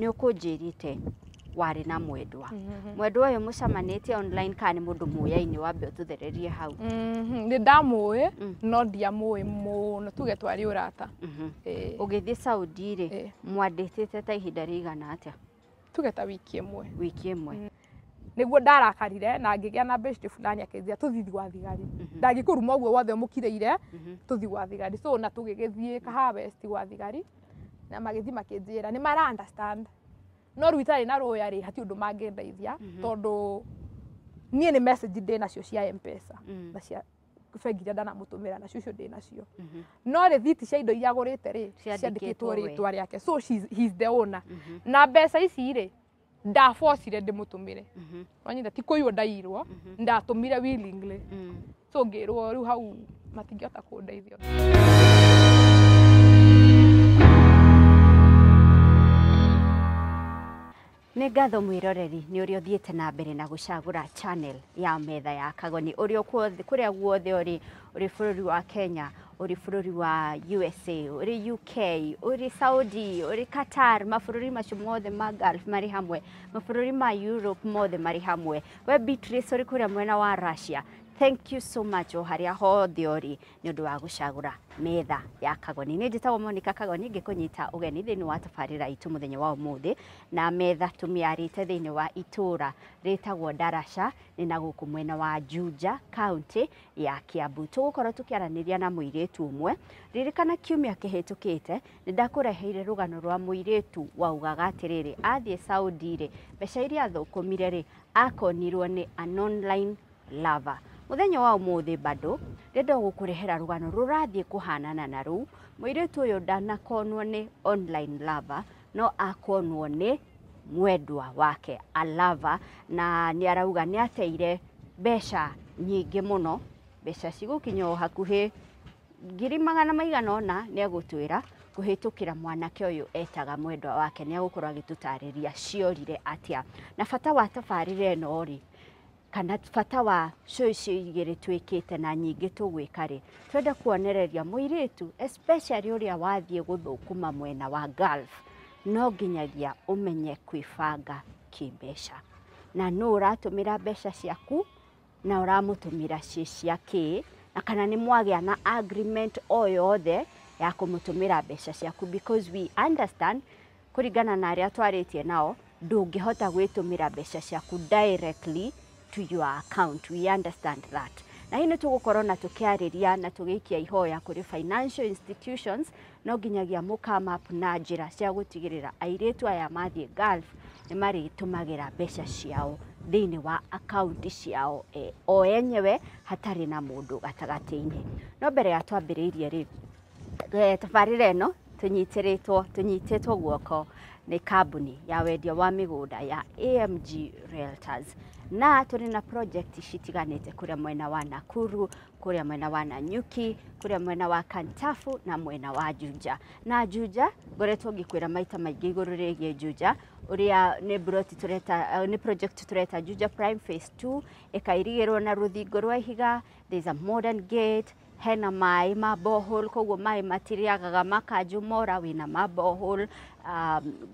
Nĩ ũkũnjĩrĩte warĩ na mwendwa. Mwendwa ũyũ mũcemanĩtie online kana nĩ mũndũ mũyaine? Wambe ũtũthererie hau. Nĩ ndamũĩ no ndiamũĩ mũno, tuge twarĩ ũrata. Ũgĩthiĩ Saudi rĩ, mwandĩtĩte ta ihinda rĩigana atĩa? Tuge ta wiki ĩmwe. Wiki ĩmwe. Nĩguo ndarakarire na ngĩgĩa na beshte fulani akĩnjĩra tũthiĩ gwa thigari. Ndangĩkũruma ũguo wothe ũmũkirĩire, tũthiĩ gwa thigari. So na tũgĩgĩthiĩ Kahawa West gwa thigari na magĩthiĩ makĩnjĩra nĩ mara understand, no rĩu itarĩ na rũya rĩ, hatirĩ ũndũ mangĩndeithia tondũ niĩ nĩ message ndĩ nacio cia M-Pesa na cia bengi iria ndanamũtũmĩra nacio, icio ndĩ nacio, no rĩthiti cia indo iria agũrĩte rĩ, ciandĩkĩtwo rĩtwa rĩake, so he's the owner. Na mbeca ici rĩ, ndabocire ndĩmũtũmĩre, wanyita, ti kũiywo ndaiyirwo, ndatũmire willingly. So ngĩrwo rĩu hau matingĩhota kũndeithia. Nĩ ngatho mwĩroreri nĩ ũrĩa ũthiĩte na mbere na gũcagũra channel ya Metha ya Kagoni. Ũrĩa kũrĩa guothe ũrĩ, ũrĩ bũrũri wa Kenya, ũrĩ bũrũri wa USA, ũrĩ UK, ũrĩ Saudi, ũrĩ Qatar, mabũrũri macio mothe ma Gulf marĩ hamwe, mabũrũri ma Europe mothe marĩ hamwe, we Beatrice ũrĩ kũrĩa mwena wa Russia, thank you so much o harĩa hothe ũrĩ nĩ ũndũ wa gũcagũra Metha ya Kagoni. Nĩ njĩtagwo Monica Kagoni, ngĩkũnyita ũgeni thĩinĩ wa tabarĩra itũ mũthenya wa ũmũthĩ, na metha tũmĩarĩte thĩinĩ wa itũra rĩtagwo Ndaraca, nĩ na gũkũ mwena wa Juja, kaunti ya Kiambu. Tũgũkorwo tũkĩaranĩria na mũirĩtu ũmwe. Ririkana kiumia kĩhĩtũkĩte nĩ ndakũreheire rũgano rwa mũirĩtu waugaga atĩrĩrĩ, athiĩ Saudi rĩ, mbeca iria athũkũmire rĩ, akonirwo nĩ an online lover. Mũthenya wa ũmũthĩ bado ndĩrenda gũkũrehera rũgano rũrathiĩ kũhanana na rũu. Mũirĩtu ũyũ ndanakonwo nĩ online lover, no akonwo nĩ mwendwa wake, a lover, na nĩ arauga nĩ ateire mbeca nyingĩ mũno, mbeca cigũkinya o hakuhĩ ngiri magana maigana ũna, nĩ egũtwĩra kũhĩtũkĩra mwanake ũyũ etaga mwendwa wake. Nĩ egũkorwo agĩtũtarĩria ciorire atĩa, na bata wa tabarĩra ĩno rĩ, kana bata wa show icio igĩrĩ twĩkĩte na nyingĩ tũgwĩka rĩ, twenda kuonereria mũirĩtu especially ũrĩa wathiĩ gũthũkũma mwena wa Gulf, no nginyagia ũmenye kwĩbanga kĩmbeca, na nũ ũratũmĩra mbeca ciaku na ũramũtũmĩra ciĩ cia kĩ, na kana nĩ mwagĩa na agreement o yothe ya kũmũtũmĩra mbeca ciaku, because we understand kũringana na arĩa twarĩtie nao, ndũngĩhota gwĩtũmĩra mbeca ciaku directly to your account. We understand that. Na hii nĩ tũgũkorwo na tũkĩarĩria na tũgĩikia ihoya kũrĩ financial institutions, no nginyagia mũkame up na njĩra cia gũtigĩrĩra airĩtu aya mathiĩ Gulf nĩ marĩtũmagĩra mbeca ciao thĩinĩ wa akaunti ciao o enyewe hatarĩ na mũndũ gatagatĩ-inĩ. No mbere ya twambĩrĩirie rĩ, tabarĩra ĩno tũnyitĩtwo guoko nĩ kambuni ya wendia wa mĩgũnda ya AMG Realtors, na tũrĩ na project citiganĩte kũrĩa mwena wa Nakuru, kũrĩa mwena wa Nanyuki, kũrĩa mwena wa Kantafu na mwena wa Juja. Na Juja ngoretwo ngĩkwĩra maita maingĩ igũrũ rĩgiĩ Juja, ũrĩa nĩ broti tũreta, nĩ project tũreta Juja Prime Phase 2, ĩkairigĩrwo na rũthingo rwa ihiga, there is a modern gate, hena maĩ ma borehole, koguo maĩ matirĩagaga makanjũ mora, wĩna ma borehole,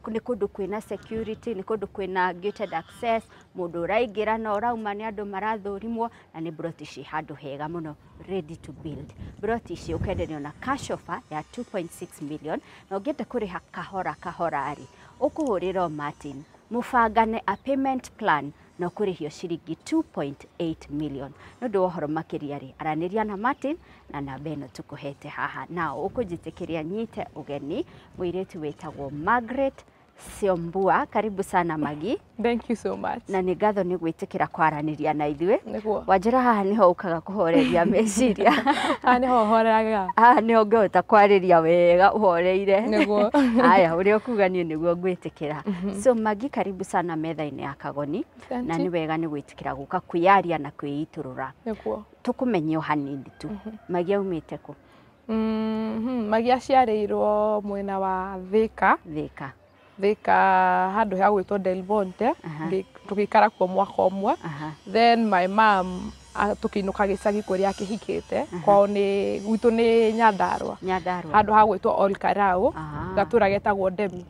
nĩ kũndũ kwĩna security, nĩ kũndũ kwĩna gated access, mũndũ ũraingĩra na ũrauma nĩ andũ marathũrimwo, na nĩ broti ci handũ hega mũno, ready to build. Broti ici ũkenderio na cash offer ya 2.6 million, na ũngĩenda kũrĩha kahora kahora rĩ, ũkũhũrĩra o Martin, mũbangane a payment plan na ũkũrĩhio ciringi 2.8 million. Nĩ ũndũ wa ũhoro makĩria rĩ, aranĩria na Martin na namba ĩno tũkũhete haha. Na ũkũnjĩtĩkĩria nyite ũgeni mũirĩtu wĩtagwo Margaret Siombua. Karibu sana Magi. Thank you so much. Na nĩ ngatho nĩ gwĩtĩkĩra kwaranĩria na ithuĩ. Nĩguo. Wanjĩra haha nĩho ũkaga kũhoreria meciria. Haha nĩho horeraga. Haha nĩho ngĩhota kwarĩria wega ũhoreire. Nĩguo. Haya, ũrĩa ũkuga niĩ nĩguo ngwĩtĩkĩra. So Magi, karibu sana metha-inĩ ya Kagoni. Na nĩ wega nĩ gwĩtĩkĩra gũka kwĩyaria na kwĩitũrũra. Nĩguo. Tũkũmenye o hanini tu. Magi aumĩte kũ? Magi aciarĩirwo mwena wa Thika. Thika. Thika handũ ha gwĩtwo Del Monte, tũgĩikara kuo mwaka ũmwe. Then my mom Tũkĩinũka gĩcagi kũrĩa akĩhikĩte kwao nĩ gwitũ nĩ Nyandarũa. Nyandarũa. Handũ ha gwĩtwo Ol Karau, gatũra getagwo Ndemi.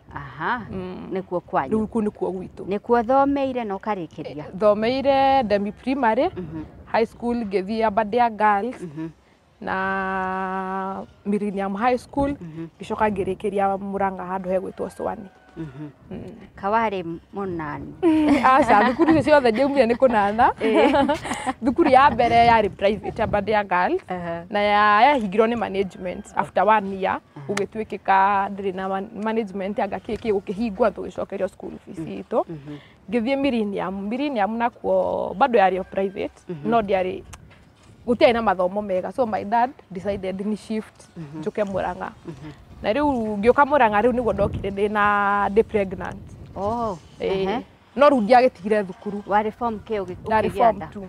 Nĩkuo kwanyu? Rĩu kũu nĩkuo gwitũ. Nĩkuo thomeire na ũkarĩkĩria? Thomeire Ndemi Primary, high school ngĩthiĩ Aberdare Girls na Millennium High School, ngĩcoka ngĩrĩkĩria Murang'a handũ hegwĩtwo Swani. Kawarĩ mũnani? Aca, thukuru icio ciothe ndiaumire nĩ kũnana. Thukuru ya mbere yarĩ private, Aberdare Girls, na yahingirwo nĩ management after one year. Gũgĩtuĩkĩka ndĩrĩ na management anga kĩ kĩ, gũkĩhingwo na tũgĩcokerio school fees itũ. Ngĩthiĩ Millennium. Millennium nakuo bado yarĩ o private, no ndiarĩ, gũtiarĩ na mathomo mega, so my dad decided ni shift njũke Murang'a. Na rĩu ngĩũka Murang'a, rĩu nĩguo ndokire ndĩna ndĩ pregnant. Ĩĩ. No rĩu ndiagĩtigire thukuru. Warĩ form kĩ Ndarĩ ũkĩgĩa form nda? 2.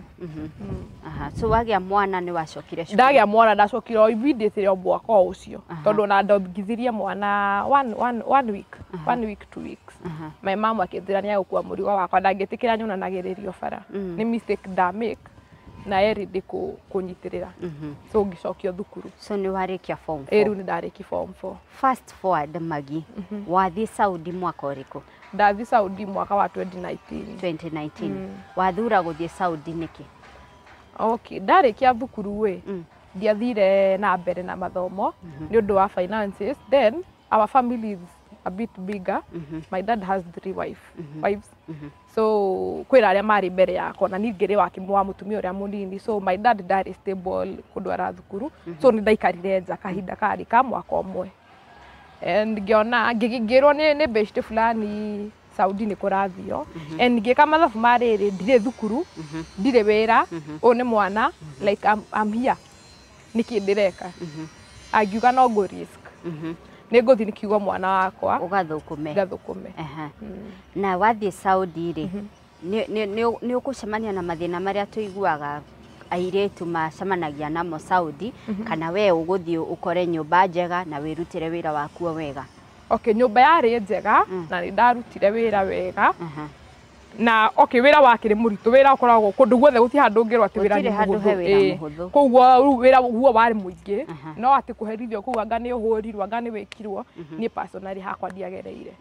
Aha. So wagĩa mwana nĩ wacokire cukuru? Ndagĩa mwana ndacokire o immediately o mwaka o ũcio, tondũ ona ndongithirie mwana one week, 1 week, 2 weeks, my mom akĩnjĩra nĩ agũkua mũrigo wakwa, ndangĩtĩkĩra nyonanagĩrĩrio bara, nĩ mistake ndamake na eri ndĩ kũnyitĩrĩra, so ngĩcokio thukuru. So nĩ warĩkia form Ĩ, 4? rĩu nĩ ndarĩki form 4. Fast forward, Magi, wathiĩ Saudi mwaka ũrĩkũ? Ndathi Saudi mwaka wa 2019. 2019. Wathura gũthiĩ Saudi nĩkĩ? Okay, ndarĩkia thukuru ĩ, ndiathire na mbere na mathomo nĩ ũndũ wa finances. Then our family is a bit bigger. My dad has three wives, so kwĩra arĩa marĩ mbere yakwa na niĩ ngĩrĩ wa mũtumia ũrĩa mũnini, so my dad ndarĩ stable kũndwara thukuru, so nĩ ndaikarire nja kahinda karĩ ka mwaka ũmwe and ngĩona ngĩrwo nĩ beshte fulani Saudi nĩ kũrathio, and ngĩka mathabu ma rĩrĩ, ndirĩ thukuru, ndirĩ wĩra, ũyũ nĩ mwana, like I'm here, nĩkĩ ndĩreka? Angiuga no ngũ risk, nĩ ngũthiĩ nĩ kiugo mwana wakwa. Ũgathũkũme. Ngathũkũme. Aha. Na wathiĩ Saudi rĩ, nĩ ũgũcemania na mathĩna marĩa tũiguaga airĩtu macemanagia namo Saudi, kana we ũgũthiĩ ũkore nyũmba njega na wĩrutĩre wĩra waku o wega? Okay, nyũmba yarĩ njega na nĩ ndarutire wĩra wega. Na okay, wĩra wakĩrĩ mũritũ, wĩra ũkoragwo kũndũ guothe, gũtirĩ handũ ũngĩrwo atĩ wĩra Gũtirĩ nĩ handũ he mũhũthũ. wĩra Ĩĩ. mũhũthũ. Koguo rĩu wĩra guo warĩ mũingĩ, no atĩ kũherithio kũu anga nĩ ũhũrirwo, anga nĩ wĩkirwo, niĩ personally hakwa ndiagereire.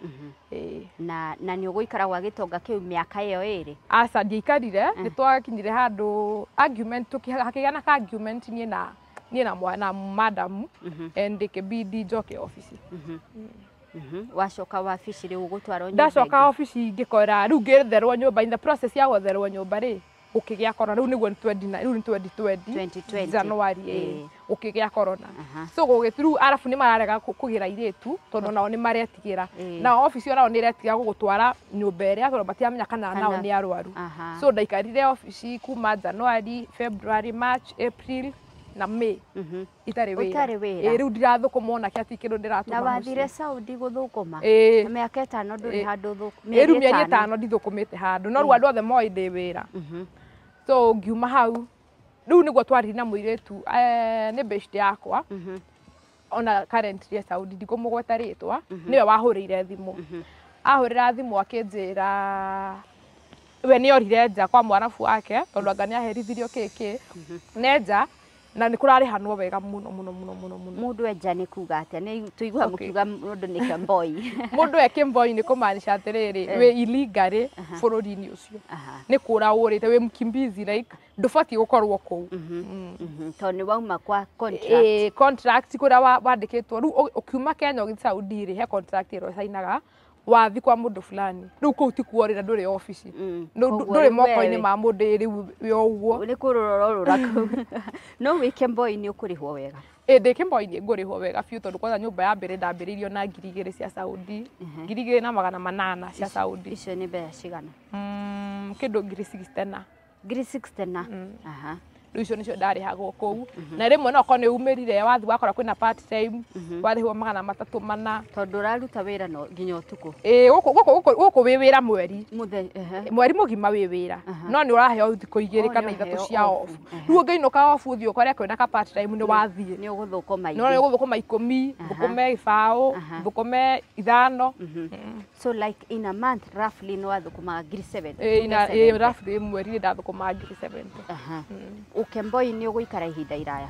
Ĩĩ. Na nĩ ũgũikara gwa gĩtonga kĩu mĩaka ĩyo ĩrĩ? Aca, ndiaikarire. Nĩ twakinyire handũ argument, hakĩgĩa na ka argument niĩ na mwana madam, and ĩkĩbidi njoke obici. Wacoka wabici rĩu ũgũtwarwo nyũmba Ndacoka ĩngĩ? obici ngĩkora rĩu ngĩtherwo nyũmba, in the process ya gwetherwo nyũmba rĩ, gũkĩgĩa corona. Rĩu nĩguo nĩ 20 rĩu nĩ 2020. 2020. January, ĩĩ, gũkĩgĩa corona. So gũgĩ rĩu arabu nĩ mararega kũgĩra airĩtu tondũ nao nĩ maretigĩra. Nao obici onao nĩ iretigĩra gũgũtwara nyũmba ĩrĩa tondũ matiramenya kana nao nĩ arwaru. So ndaikarire obici kuma January, February, March, April na May itarĩ wĩra. Ũtarĩ wĩra. Ĩĩ, rĩu ndirathũkũma ona kĩ, ati kĩndũ ndĩratũma Na wathire mũciĩ. Saudi gũthũkũma? Ĩĩ. Na mĩaka 5 ndũrĩ Ĩĩ. handũ thũkũ? Ĩ, rĩu mĩeri 5 ndithũkũmĩte handũ, no rĩu andũ othe moĩ ndĩ wĩra. So ngiuma hau, rĩu nĩguo twaririe na mũirĩtu, nĩ beshte yakwa ona currently e Saudi, ndikũmũgweta rĩtwa, nĩwe wahũrĩire thimũ. Ahũrĩra thimũ akĩnjĩra we nĩ orire nja kwa mwarabu wake tondũ anga nĩ aherithirio kĩ nenja na nĩ kũrarĩhanwo wega mũno mũno mũno mũno mũno. Mũndũ enja nĩ kuga atĩa? Nĩ tũiguaga mũkiuga mũndũ nĩ kemboi. Mũndũ e kĩmboi nĩ kũmaanisha atĩrĩrĩ, wĩ illegally bũrũri-inĩ ũcio, nĩ kũra ũrĩte, wĩ mkimbizi, like ndũbatiĩ gũkorwo kũu. Tondũ nĩ wauma kwa contract. Ĩĩ, contract kũrĩa wandĩkĩtwo. Rĩu ũkiuma Kenya ũgĩthiĩ Saudi rĩ, he contract ĩrĩa ũcainaga wathi kwa mũndũ fulani. Rĩu kũu ti kuo rĩ, na ndũrĩ obici. Koguo Ndũrĩ rĩu moko-inĩ wewe ma mũndũ, ĩ, rĩu wĩ o ũguo. Nĩ kũrũra ũrorũra kũu, no wĩ kemboi nĩ ũkũrĩhwo wega. Ĩ, ndĩ kĩmboi nĩ ngũrĩhwo wega biũ, tondũ kwanza nyũmba ya mbere ndambĩrĩirio na 2000 cia Saudi, 2800 cia Saudi. Icio nĩ mbeca cigana? Kĩndũ ngiri 60 na Ngiri 60 na. Aha. Rĩu icio nĩcio ndarĩhagwo kũu. Na rĩmwe no korwo nĩ umĩrire wathi wakora kwĩna part time warĩhwo 300 400. Tondũ ũraruta wĩra no nginya ũtukũ. Ĩĩ gũkũ wĩ wĩra mweri. Mweri mũgima wĩ wĩra. No nĩ ũraheo thikũ 2 kana 3 cia off. Rĩu ũngĩinũka off ũthiĩ ũkore kwĩna ka part time nĩ wathiĩ. Nĩ ũgũthũkũma ingĩ. No nĩ ũgũthũkũma 10, thũkũme 2, thũkũme 5. So like in a month roughly no wathũkũmaga 7,000. Ĩĩ roughly mweri ndathũkũmaga 70,000. Ukemboi nĩ ũgũikara ihinda iraya?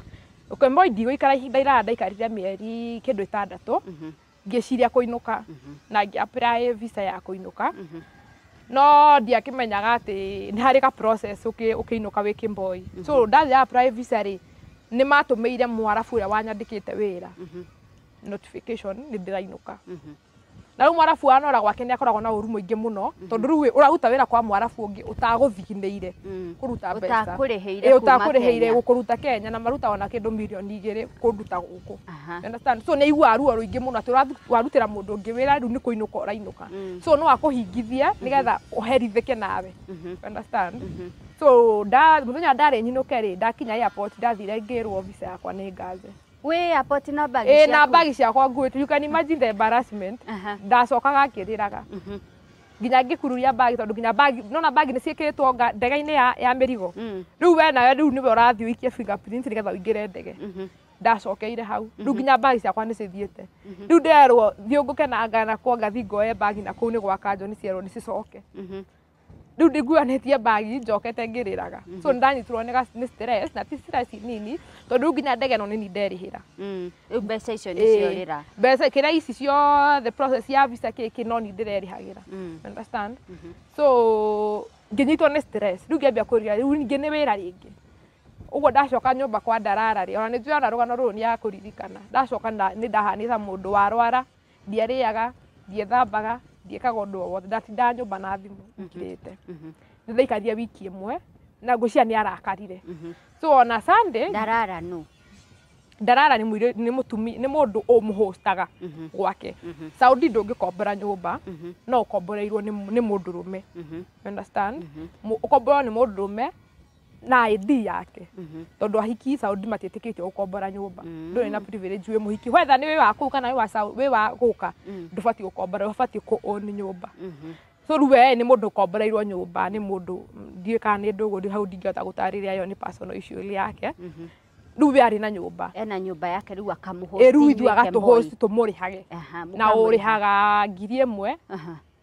Ukemboi ndigũikara ihinda iraya, ndaikarire mĩeri kĩndũ 6 ngĩciria kũinũka na ngĩ apply visa ya kũinũka. No ndiakĩmenyaga atĩ nĩ harĩ ka process ũkĩinũka wĩ Kemboi. So ndathiĩ apply visa rĩ, nĩ matũmĩire mwarabu ũrĩa wanyandĩkĩte wĩra notification nĩ ndĩrainũka. Na rĩu mwarabu wa Nora gwake nĩ akoragwo na ũru mũingĩ mũno tondũ rĩu ũraruta wĩra kwa mwarabu ũngĩ ũtagũthiginĩire kũruta mbeca ũtakũrĩhĩire gũkũruta Kenya na maruta ona kĩndũ 2 million kũnduta gũkũ. Understand? So nĩ aiguaga ruo rũingĩ mũno atĩ warutĩra mũndũ ũngĩ wĩra rĩu nĩ kũinũka ũrainũka. So no akũhingithie nĩgetha ũherithĩke nawe. Understand? So mũthenya ndarĩ nyinũke rĩ, ndakinya airport ndathire ngĩrwo visa yakwa nĩ ngaze. Wĩ airport na bagi ciaku? Na bagi ciakwa nguĩte. You can imagine the embarrassment. Ndacokaga ngĩrĩraga. Nginya ngĩkururia bagi tondũ nginya bagi nona bagi nĩ ciĩkĩrĩtwo ndege-inĩ ya mĩrigo. Rĩu we nawe rĩu nĩwe ũrathiĩ ũikie fingerprint nĩgetha ũingĩre ndege. Ndacokeire hau. Rĩu nginya bagi ciakwa nĩ cithiĩte. Rĩu nderwo thiũngũke na ngana kwa ngathi ngoe bagi na kũu nĩ gwa kanjũ nĩ cierwo nĩ cicoke. Rĩu ndiguanĩtie bagi njokete ngĩrĩraga. So ndanyitirwo nĩ stress na ti stress nini tondũ rĩu nginya ndege ĩno nĩ niĩ nderĩhĩra. Rĩu mbeca icio nĩ ciorĩra. Mbeca kĩrĩa ici ciothe process ya visa kĩkĩ no niĩ ndĩrerĩhagĩra. Understand? So ngĩnyitwo nĩ stress rĩu ngĩambia kũrĩra rĩu ningĩ nĩ wĩra rĩngĩ. Ũguo ndacoka nyũmba kwa ndarara rĩ, ona nĩ njũĩ ona rũgano rũrũ nĩ akũririkana. Ndacoka nĩ ndahanire ta mũndũ warwara, ndiarĩaga, ndiethambaga, ndiĩkaga ũndũ o wothe, ndatindaga nyũmba na thimũ ngirĩte. Nĩ ndaikarire wiki ĩmwe na ngwĩciria nĩ arakarire. So ona Sunday ndarara nũ? Ndarara nĩ nĩ mũndũ ũmũhostaga gwake. Saudi ndũngĩkombora nyũmba, no ũkomboreirwo nĩ mũndũrũme. Understand? Ũkomborerwo nĩ mũndũrũme na ID yake. Tondũ ahiki Saudi matiĩtĩkĩtio gũkombora nyũmba. Ndũrĩ na privilege wĩ mũhiki. Whether nĩ wĩ wa kũu kana wĩ wa gũka, ndũbatiĩ gũkombora, ũbatiĩ kũ own nyũmba. So rĩu we nĩ mũndũ ũkomboreirwo nyũmba, nĩ mũndũ ndiũĩ kana nĩ ndũgũ, hau ndingĩhota gũtarĩria ĩyo nĩ personal issue yake. Rĩu we arĩ na nyũmba. Ena nyũmba yake rĩu akamũhost. Rĩu ithuĩ agatũhost tũmũrĩhage. Na ũrĩhaga 1,000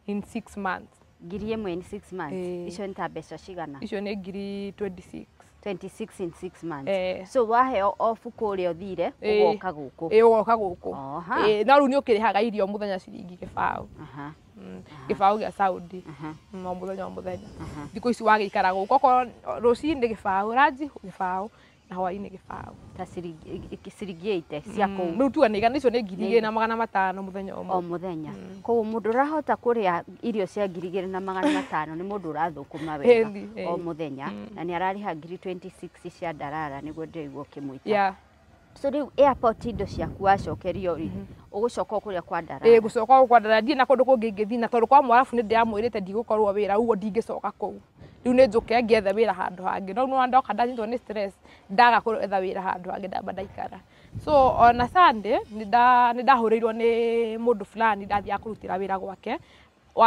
in 6 months. 1,000 in 6 months. Icio nĩ ta mbeca cigana? Icio nĩ 26,000. 26 in 6 months. So waheo off kũrĩa ũthire ũgoka gũkũ. Ĩĩ ũgoka gũkũ. No rĩu nĩ ũkĩrĩhaga irio mũthenya ciringi 0. 0 gĩa Saudi. O mũthenya o mũthenya. Thikũ ici wagĩikara gũkũ okorwo rũcinĩ 0, ranji 0 na hwaĩ-inĩ 0. Ta ciringi 80 cia kũu. Rĩu tuga nĩ igana, icio nĩ 2,500 mũthenya ũmwe. O mũthenya. Koguo mũndũ ũrahota kũrĩa irio cia 2,500 nĩ mũndũ ũrathũkũma wega o mũthenya na nĩ ararĩha 26,000 cia ndarara nĩguo ndĩraigua ũkĩmwĩta. So rĩu airport indo ciaku wacokerio rĩ, ũgũcoka kũrĩa kwa ndarara? Ĩĩ gũcoka kwa ndarara, ndirĩ na kũndũ kũngĩ ingĩthiĩ na tondũ kwa mwarabu nĩ ndĩramwĩrĩte ndigũkorwo wĩra ũguo ndingĩcoka kũu. Rĩu nĩ njũke ngĩethe wĩra handũ hangĩ. No nĩ ndoka ndanyitwo nĩ stress ndaga gwetha wĩra handũ hangĩ ndamba ndaikara. So ona Sunday nĩ ndahũrĩirwo nĩ mũndũ fulani ndathiaga kũrutĩra wĩra gwake.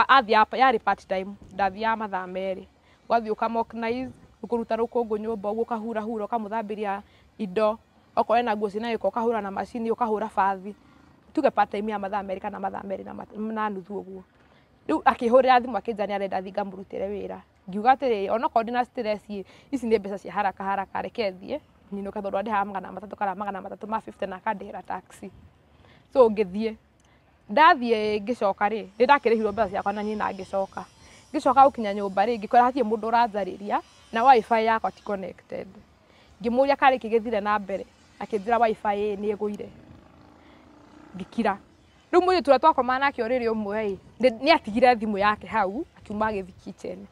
Athiaga yarĩ part time, ndathiaga mathaa 2. Ũgathiĩ ũkamorganize, ũkũruta rũkũngũ nyũmba ũguo ũkahurahura ũkamũthambĩria indo. Okorwo ena nguo ciĩna gĩko ũkahũra na macini ũkahũra bathi. Tuge part time ya mathaa 2 kana mathaa 2.5 ũguo. Rĩu akĩhũrĩra thimũ akĩnjĩra nĩ arenda thiĩ ngamũrutĩre wĩra. Ngiuga atĩrĩrĩ onokorwo ndĩna stress ici nĩ mbeca cia haraka haraka reke thiĩ nyinũke tondũ andĩhaga 300 kana 350 na akandĩhĩra taxi. So ngĩthiĩ. Ndathiĩ ngĩcoka rĩ, nĩ ndakĩrĩhirwo mbeca ciakwa na niĩ na ngĩcoka. Ngĩcoka gũkinya nyũmba rĩ, ngĩkora hatirĩ mũndũ ũranjarĩria na wifi yakwa ti connected. Ngĩmũria karĩ kĩ gĩthire na mbere, akĩnjĩra wifi nĩ ĩgũire. Ngĩkira. Rĩu mũirĩtu ũrĩa twakomaga nake ũrĩrĩ ũmwe ĩ, nĩ atigire thimũ yake hau, akiuma agĩthiĩ kitchen.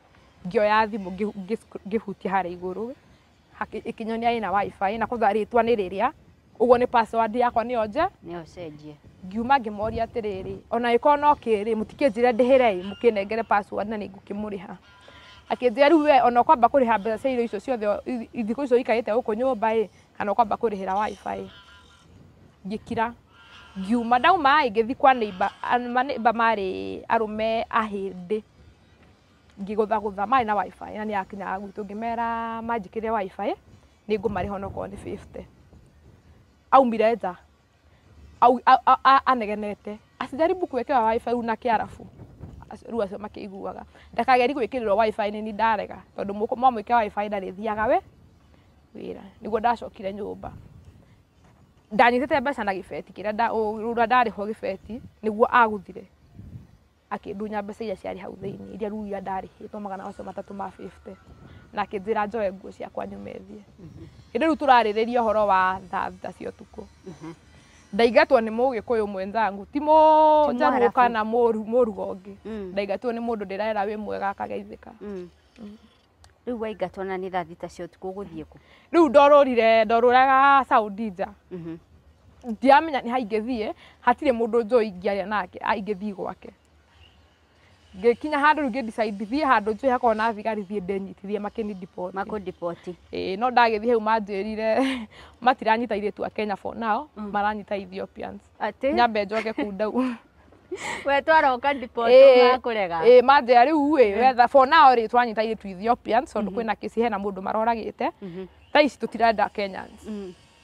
Ngĩoya thimũ ngĩhutia harĩa igũrũ, ĩkĩnyonia ĩna wifi na kwanza rĩtwa nĩ rĩrĩa, ũguo nĩ password yakwa nĩyo nje. Nĩyo cenjie. Ngiuma ngĩmoria atĩrĩrĩ, ona ĩkorwo no kĩrĩ, mũtikĩnjĩre ndĩhĩre ĩ, mũkĩnengere password na nĩngũkĩmũrĩha. Akĩnjĩra rĩu we ona ũkwamba kũrĩha mbeca cia irio icio ciothe thikũ icio ikarĩte gũkũ nyũmba ĩ, kana ũkwamba kũrĩhĩra wifi. Ngĩkira, ngiuma, ndauma ĩ, ngĩthiĩ kwa neighbor, maneighbor marĩ arũme ahĩndĩ, ngĩgũthagũtha, marĩ na wifi na nĩ yakinyaga gwitũ, ngĩmera manjĩkĩrĩre wifi nĩ ngũmarĩha onokorwo nĩ 50. Aumire nja anegenete, asijaribu kuwekewa wifi rĩu na kĩarabu. Rĩu acio makĩiguaga ndakageri gwĩkĩrĩrwo wifi nĩ ni ndarega, tondũ mwamwĩkĩra wifi ndarĩthiaga we wĩra. Nĩguo ndacokire nyũmba, ndanyitĩte mbeca na gĩbeti kĩrĩa ũrĩa ndarĩhwo gĩbeti nĩguo aguthire, akĩndunya mbeca iria ciarĩ hau thĩinĩ, iria rĩu iria ndarĩhĩtwo magana macio matatũ ma 50, na akĩnjĩra njoe nguo ciakwa nyume thiĩ. Hĩndĩ rĩu tũrarĩrĩria ũhoro wa thaa thita cia ũtukũ, ndaingatwo nĩ mũgĩkũyũ mwenzangu, ti mũnjaruo kana mũruga ũngĩ, ndaingatwo nĩ mũndũ ndĩrera wĩ mwega akageithĩka. Rĩu waingatwo na nĩ thaa thita cia ũtukũ ũgũthiĩ kũ? Rĩu ndorũrire, ndorũraga Saudi nja, ndiramenya nĩ ha ingĩthiĩ, hatirĩ mũndũ njũĩ ingĩaria nake, ingĩthiĩ gwake. Ngĩkinya handũ rĩu ngĩ decide thiĩ handũ njũĩ hakoragwo na thigari, thiĩ ndenyitithie makĩni deport. Makũ deport. Ĩĩ, no ndagĩthiĩ hau manjĩrire matiranyita airĩtu a Kenya for now, maranyita Ethiopians. Atĩ? Nyambe njoke kũu ndau. We twaroka deport makũrega. Ĩĩ, manjĩra rĩu ĩ, wetha for now rĩ twanyita airĩtu Ethiopians tondũ kwĩna kesi hena mũndũ maroragĩte. Thaa ici tũtirenda Kenyans.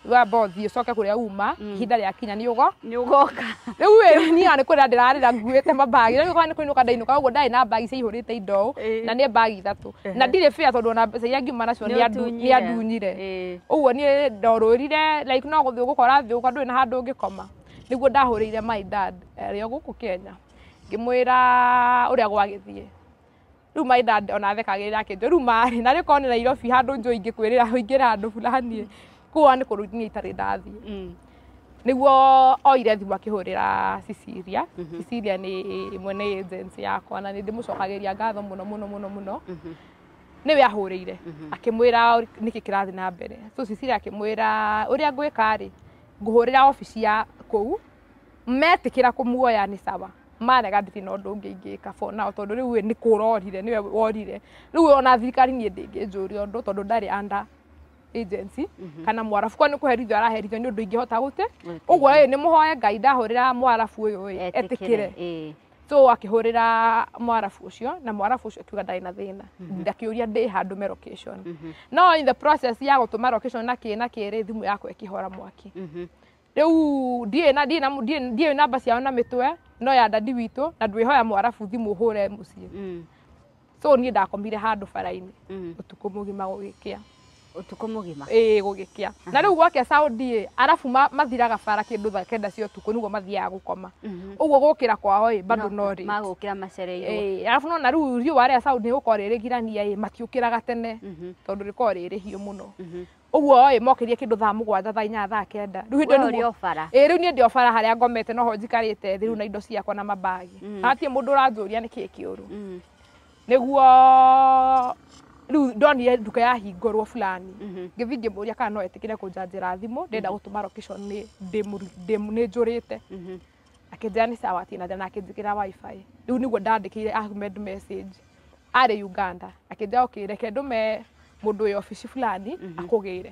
Wamba ũthiĩ ũcoke kũrĩa uma, ihinda rĩakinya nĩ ũgo. Nĩ ũgoka. Rĩu ĩ, niĩ nĩ kũrĩra ndĩrarĩra nguĩte mabagi, rĩu nĩ kũinũka ndainũka, ũguo ndarĩ na bagi ciaihũrĩte indo ũũ, na nĩ bagi ithatũ. Na ndirĩ fair tondũ ona mbeca iria ngiuma nacio nĩ andunyire. Ũguo niĩ ndorũrire, like no gũthiĩ ũgũkora thĩ ũguo ndũrĩ na handũ ũngĩkoma. Nĩguo ndahũrĩire my dad arĩ o gũkũ Kenya, ngĩmwĩra ũrĩa gwagĩthiĩ. Rĩu my dad ona athekagĩrĩra akĩnjĩra rĩu marĩ na rĩkorwo nĩ Nairobi handũ njũĩ ingĩkwĩrĩra ũingĩre handũ fulani, kũu nĩ kũndũ niĩ itarĩ ndathiĩ. Nĩguo oire thimũ akĩhũrĩra Cecilia. Cecilia nĩ mwene agency yakwa na nĩ ndĩmũcokagĩria ngatho mũno mũno mũno mũno. Nĩwe ahũrĩire akĩmwĩra nĩkĩ kĩrathiĩ na mbere. So Cecilia akĩmwĩra ũrĩa ngwĩka rĩ, ngũhũrĩra obici ya kũu, metĩkĩra kũmuoya nĩ sawa, marega ndirĩ na ũndũ ũngĩ ingĩka for now, tondũ rĩu nĩ kũrorire, nĩwe worire. Rĩu ona thirikari niĩ ndĩngĩnjũria ũndũ tondũ ndarĩ under agency kana mwarabu kwa nĩ kũherithio araherithio nĩ ũndũ ingĩhota gũte. Ũguo ĩ, nĩ mũhoe Ngai ndahũrĩra mwarabu ũyũ ĩ, etĩkĩre. So akĩhũrĩra mwarabu ũcio, na mwarabu ũcio akiuga ndarĩ na thĩna, ndakĩũria ndĩ handũ me location. No in the process ya gũtũma location na kĩ na kĩ rĩ, thimũ yakwa ĩkĩhora mwaki. Rĩu ndiĩ namba ciao na mĩtwe, no ya dadi witũ, na ndwĩhoya mwarabu thimũ ũhũre mũciĩ. So niĩ ndakomire handũ bara-inĩ ũtukũ mũgima gũgĩkĩa. Ũtukũ mũgima? Ĩĩ, gũgĩkĩa. Na rĩu gwakĩa Saudi ĩ, arabu mathiraga bara kĩndũ thaa kenda cia ũtukũ nĩguo mathiaga gũkoma. Ũguo gũkĩra kwao ĩ, bado no late. Magũkĩra macereirwo. Ĩĩ, arabu nona rĩu riũa rĩa Saudi nĩgũkorwo rĩrĩgirania ĩ, matiũkĩraga tene tondũ rĩkoragwo rĩrĩhiũ mũno. Ũguo ĩ, mokĩrie kĩndũ thaa mũgwanja, thaa inya, thaa kenda. Rĩu hĩndĩ ĩyo We ũrĩ o bara. Ĩĩ, rĩu niĩ ndĩ o bara harĩa ngomete noho njikarĩte thĩ rĩu na indo ciakwa na mabagi. Hatirĩ mũndũ ũranjũria nĩkĩĩ kĩũru. Nĩguo rĩu ndonire nduka yahingũrwo fulani, ngĩthiĩ ngĩmũria kana no etĩkĩre kũnjanjĩra thimũ, ndĩrenda gũtũma location nĩ njũrĩte. Akĩnjĩra nĩ sawa hatirĩ na thĩna, na akĩnjĩkĩra wifi. Rĩu nĩguo ndandĩkĩire Ahmed message, arĩ Uganda, akĩnjĩra okay, reke ndũme mũndũ wĩ obici fulani akũgĩre.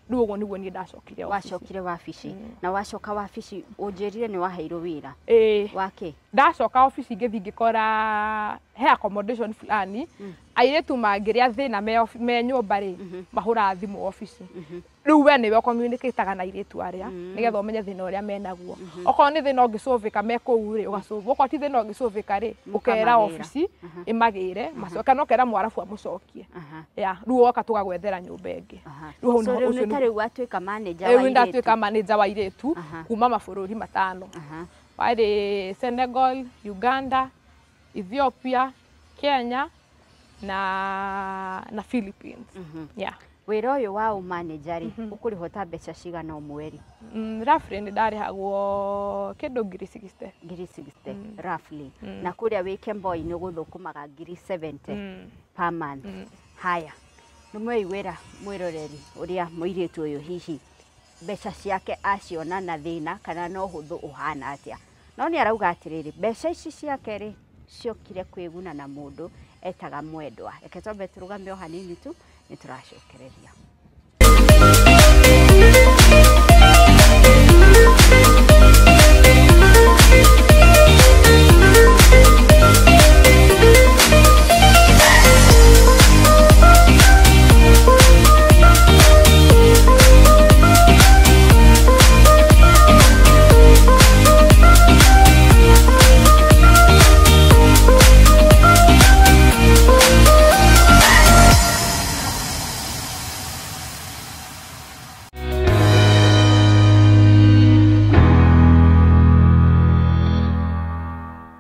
Rĩu ũguo nĩguo niĩ ndacokire obici. Wacokire wabici. Na wacoka wabici ũnjĩrire nĩ waheirwo wĩra. Ĩĩ. Wake? Ndacoka obici ngĩthiĩ ngĩkora he accommodation fulani, airĩtu mangĩrĩa thĩna me nyũmba rĩ, mahũraga thimũ obici. Rĩu we nĩwe ũcommunicataga na airĩtu arĩa, nĩgetha ũmenye thĩna ũrĩa menaguo. Okorwo nĩ thĩna ũngĩcũvĩka me kũu rĩ, ũgacũvĩka. Okorwo ti thĩna ũngĩcũvĩka rĩ, ũkera obici ĩmagĩre, kana ũkera mwarabu amũcokie. Ya, rĩu woka tũgagwethera nyũmba ĩngĩ. Rĩu hau So nĩho rĩu ũcio nĩ ta nĩguo. rĩu watuĩka manager wa Rĩu ndatuĩka airĩtu. manager wa airĩtu kuma mabũrũri matano. Warĩ Senegal, Uganda, Ethiopia, Kenya na Philippines. Yeah. Wĩra ũyũ wa ũmanager rĩ, ũkũrĩhwo ta mbeca cigana o mweri? Roughly nĩ ndarĩhagwo kĩndũ ngiri 60. Ngiri 60 roughly. Na kũrĩa wĩ Kemboi nĩ ũgũthũkũmaga ngiri 70 per month. Haya, nĩ mweiguĩra mwĩroreri ũrĩa mũirĩtu ũyũ hihi mbeca ciake aciona na thĩna kana no hũthũ ũhana atĩa. No nĩ arauga atĩrĩrĩ, mbeca ici ciake rĩ, ciokire kwĩguna na mũndũ etaga mwendwa. Reke twambe tũrũgame o hanini tu nĩ tũracokereria.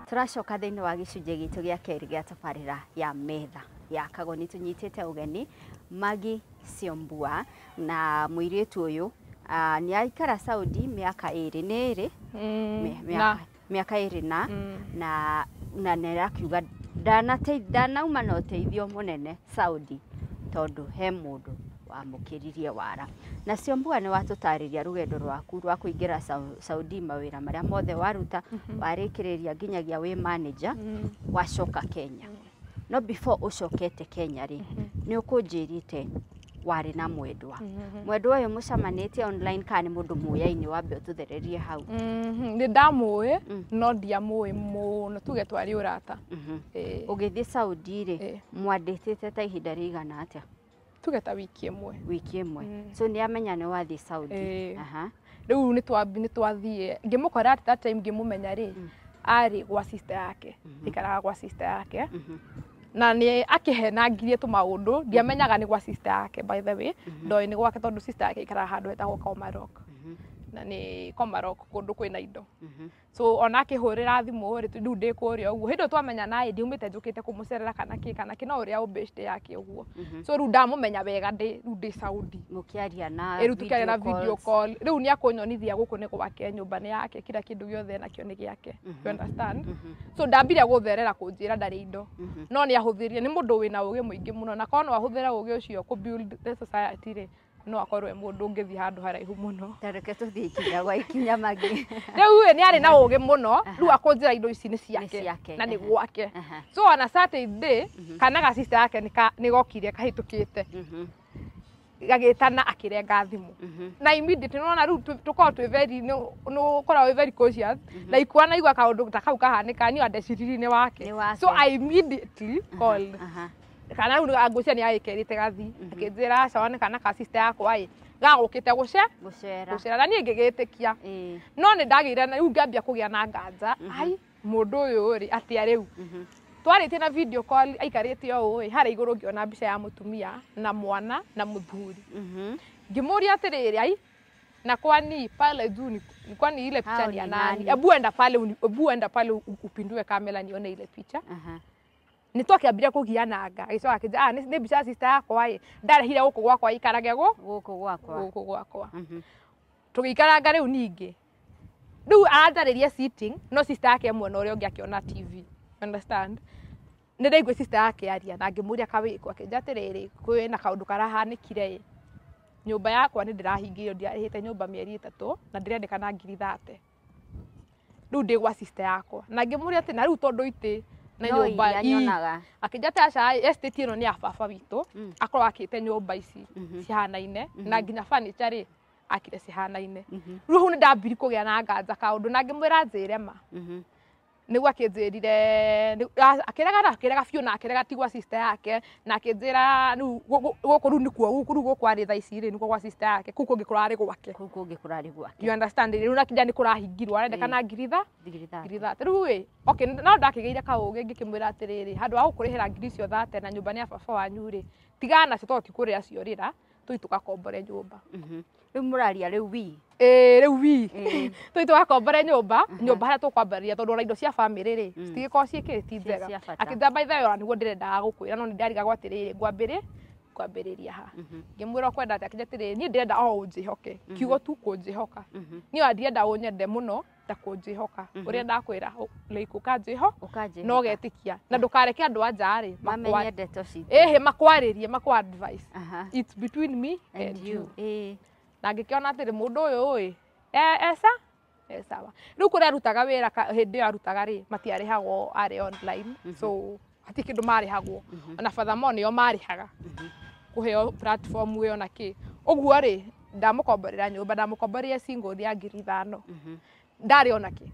Tũracoka thĩinĩ wa gĩcunjĩ gitũ gĩa kerĩ gĩa tabarĩra ya metha ya Kagoni. Tũnyitĩte ũgeni Maggie Syombua, na mũirĩtu ũyũ nĩ aikara Saudi mĩaka ĩrĩ nĩ ĩrĩ mĩaka ĩrĩ na na nĩarakiuga ndanauma na ũteithio mũnene Saudi tondũ he mũndũ wamũkĩririe wara. Na Syombua nĩ watũtarĩria rũgendo rwaku rwa kũingĩra Saudi, mawĩra marĩa mothe waruta, warĩkĩrĩria nginyagia wĩ manager, wacoka Kenya. No before ũcokete Kenya rĩ, nĩ ũkũnjĩrĩte warĩ na mwendwa. Mwendwa ũyũ mũcemanĩtie online kana nĩ mũndũ mũyainĩ? Wambe ũtũthererie hau. Nĩ ndamũĩ no ndiamũĩ mũno, tuge twarĩ ũrata. Ũgĩthiĩ Saudi rĩ, mwandĩtĩte ta ihinda rĩigana atĩa? Tuge ta wiki ĩmwe. Wiki ĩmwe. So nĩ amenya nĩ wathiĩ Saudi. Rĩu nĩ twathiĩ ngĩmũkora at that time ngĩmũmenya rĩ, arĩ gwa sister yake, aikaraga gwa sister yake. Na nĩ akĩhenangirie tũmaũndũ, ndiamenyaga nĩ gwa sister yake by the way, ndoĩ nĩ gwake tondũ sister yake aikaraga handũ hetagwo Komarok. Na nĩ Komarok kũndũ kwĩna indo. So ona akĩhũrĩra thimũ rĩ, rĩu ndĩ kũrĩa ũguo. Hĩndĩ ĩyo twamenya naĩ ndiumĩte njũkĩte kũmũcerera kana kĩ kana kĩ, no ũrĩa ũbĩcte yake ũguo. So rĩu ndamũmenya wega ndĩ rĩu ndĩ Saudi. Mũkĩaria na Rĩu tũkĩaria na video call. Rĩu nĩ akũnyonithia gũkũ nĩ gwake, nyũmba nĩ yake, kila kĩndũ gĩothe nakĩo nĩ gĩake. You understand? So ndambire gũtherera kũnjĩra ndarĩ indo. No nĩ ahũthĩrire, nĩ mũndũ wĩna ũgĩ mũingĩ mũno, na korwo no ahũthĩre ũgĩ ũcio kũ build the society rĩ, no akorwo e mũndũ ũngĩthiĩ handũ haraihu mũno. Ta reke tũthiĩ ikinya gwa ikinya Maggie. Rĩu ĩ nĩ arĩ na ũgĩ mũno, rĩu akũnjĩra indo ici nĩ ciake na nĩ gwake. So on a certain day, kana ga sister yake nĩ gokire kahĩtũkĩte. Gagĩtana akĩrenga thimũ. Na immediately nĩwona rĩu tũkoragwo twĩ very nĩ ũkoragwo wĩ very cautious. Na ikuona naigua kaũndũ ta kau kahanĩka niĩ ndeciririe nĩ wake. So I immediately called. Kana rĩu ngwĩciria nĩ agĩkerĩte gathi akĩnjĩra aca one kana ka sister yakwa ĩ gagũkĩte gũcera na niĩ ngĩgĩtĩkia. No nĩ ndagĩire na rĩu ngĩambia kũgĩa na nganja, ai mũndũ ũyũ rĩ atĩa rĩu. Twarĩtie na video call aikarĩte o ũũ ĩ, harĩa igũrũ ngĩona mbica ya mũtumia na mwana na mũthuri. Ngĩmũria atĩrĩrĩ, ai na kwani pale juu kwani ile picha ni ya nani? Ebu enda pale, ebu enda pale upindue kamera nione ile picha. Nĩ twakĩambire kũgiana nga agĩcoka akĩnjĩra nĩ mbica ya sister yakwa ĩ, ndarehire gũkũ gwakwa ikarage gũkũ gwakwa gũkũ gwakwa. Tũgĩikaranga rĩu ningĩ rĩu aranjarĩria sitting no sister yake mwena ũrĩa ũngĩ akĩona TV. Understand? Nĩ ndaigua sister yake aria na ngĩmũria kawĩko akĩnjĩra atĩrĩrĩ, kwĩna kaũndũ karahanĩkire ĩ, nyũmba yakwa nĩ ndĩrahingĩirio, ndiarĩhĩte nyũmba mĩeri 3 na ndĩrendekana ngiri 30. Rĩu ndĩ gwa sister yakwa na ngĩmũria atĩ na rĩu tondũ itĩ na nyũmba akĩnjĩra atĩ aca estate ĩno nĩ ya baba witũ, akorwo akĩte nyũmba ici cihanaine na nginya furniture rĩ akire cihanaine. Rĩu hau nĩ ndambiri kũgĩa na nganja kaũndũ na ngĩmwĩra njĩre ma. Nĩguo akĩnjĩrire akĩrega na akĩrega biũ na akĩrega ti gwa sister yake na akĩnjĩra rĩu gũkũ rĩu nĩkuo gũkũ rĩu gũkũ arĩ thaa ici rĩ nĩkuo gwa sister yake, kũu kũngĩ kũrarĩ gwake. Kũu kũngĩ kũrarĩ gwake. You understand? Rĩu nakinya nĩ kũrahingirwo arendekana ngiri 30. Rĩu ĩ okay, no ndakĩgĩire kaũgĩ ngĩkĩmwĩra atĩrĩrĩ, handũ ha gũkũrĩhĩra ngiri icio 30 na nyũmba nĩ ya baba wanyu rĩ, tigana nacio tondũ ti kũrĩa ciorĩra, tũthiĩ tũgakombore nyũmba. Rĩu mũraria rĩu wi. Rĩu wi. Tũthiĩ tũgakombore nyũmba, nyũmba harĩa tũkwambĩrĩria tondũ ona indo cia bamĩrĩ rĩ, citigĩkoragwo ciĩkĩrĩ ti njega. Akĩnjĩra by the way ona nĩguo ndĩrendaga gũkwĩra no nĩ ndarigagwo atĩrĩrĩ, ngwambĩrĩria ha. Ngĩmwĩra ũkwenda atĩa, akĩnjĩra atĩrĩrĩ, niĩ ndĩrenda o ũnjĩhoke, kiugo tu kũnjĩhoka. Niĩ ona ndirenda ũnyende mũno ta kũnjĩhoka. Ũrĩa ndakwĩra like ũkanjĩhoka no ũgetĩkia na ndũkareke andũ a nja rĩ mamenye ndeto citũ. Ĩhĩ makwarĩrie makwa advice. It's between me and you. Na ngĩkĩona atĩrĩ mũndũ ũyũ ĩ esa sawa. Rĩu kũrĩa arutaga wĩra hĩndĩ ĩyo arutaga rĩ matiarĩhagwo arĩ online, so Hatirĩ kĩndũ marĩhagwo. Ona Fathermore nĩo marĩhaga kũheo platform ĩyo na kĩ. Ũguo rĩ, ndamũkomborera nyũmba, ndamũkomborire single ya 5,000. Ndarĩ ona kĩ.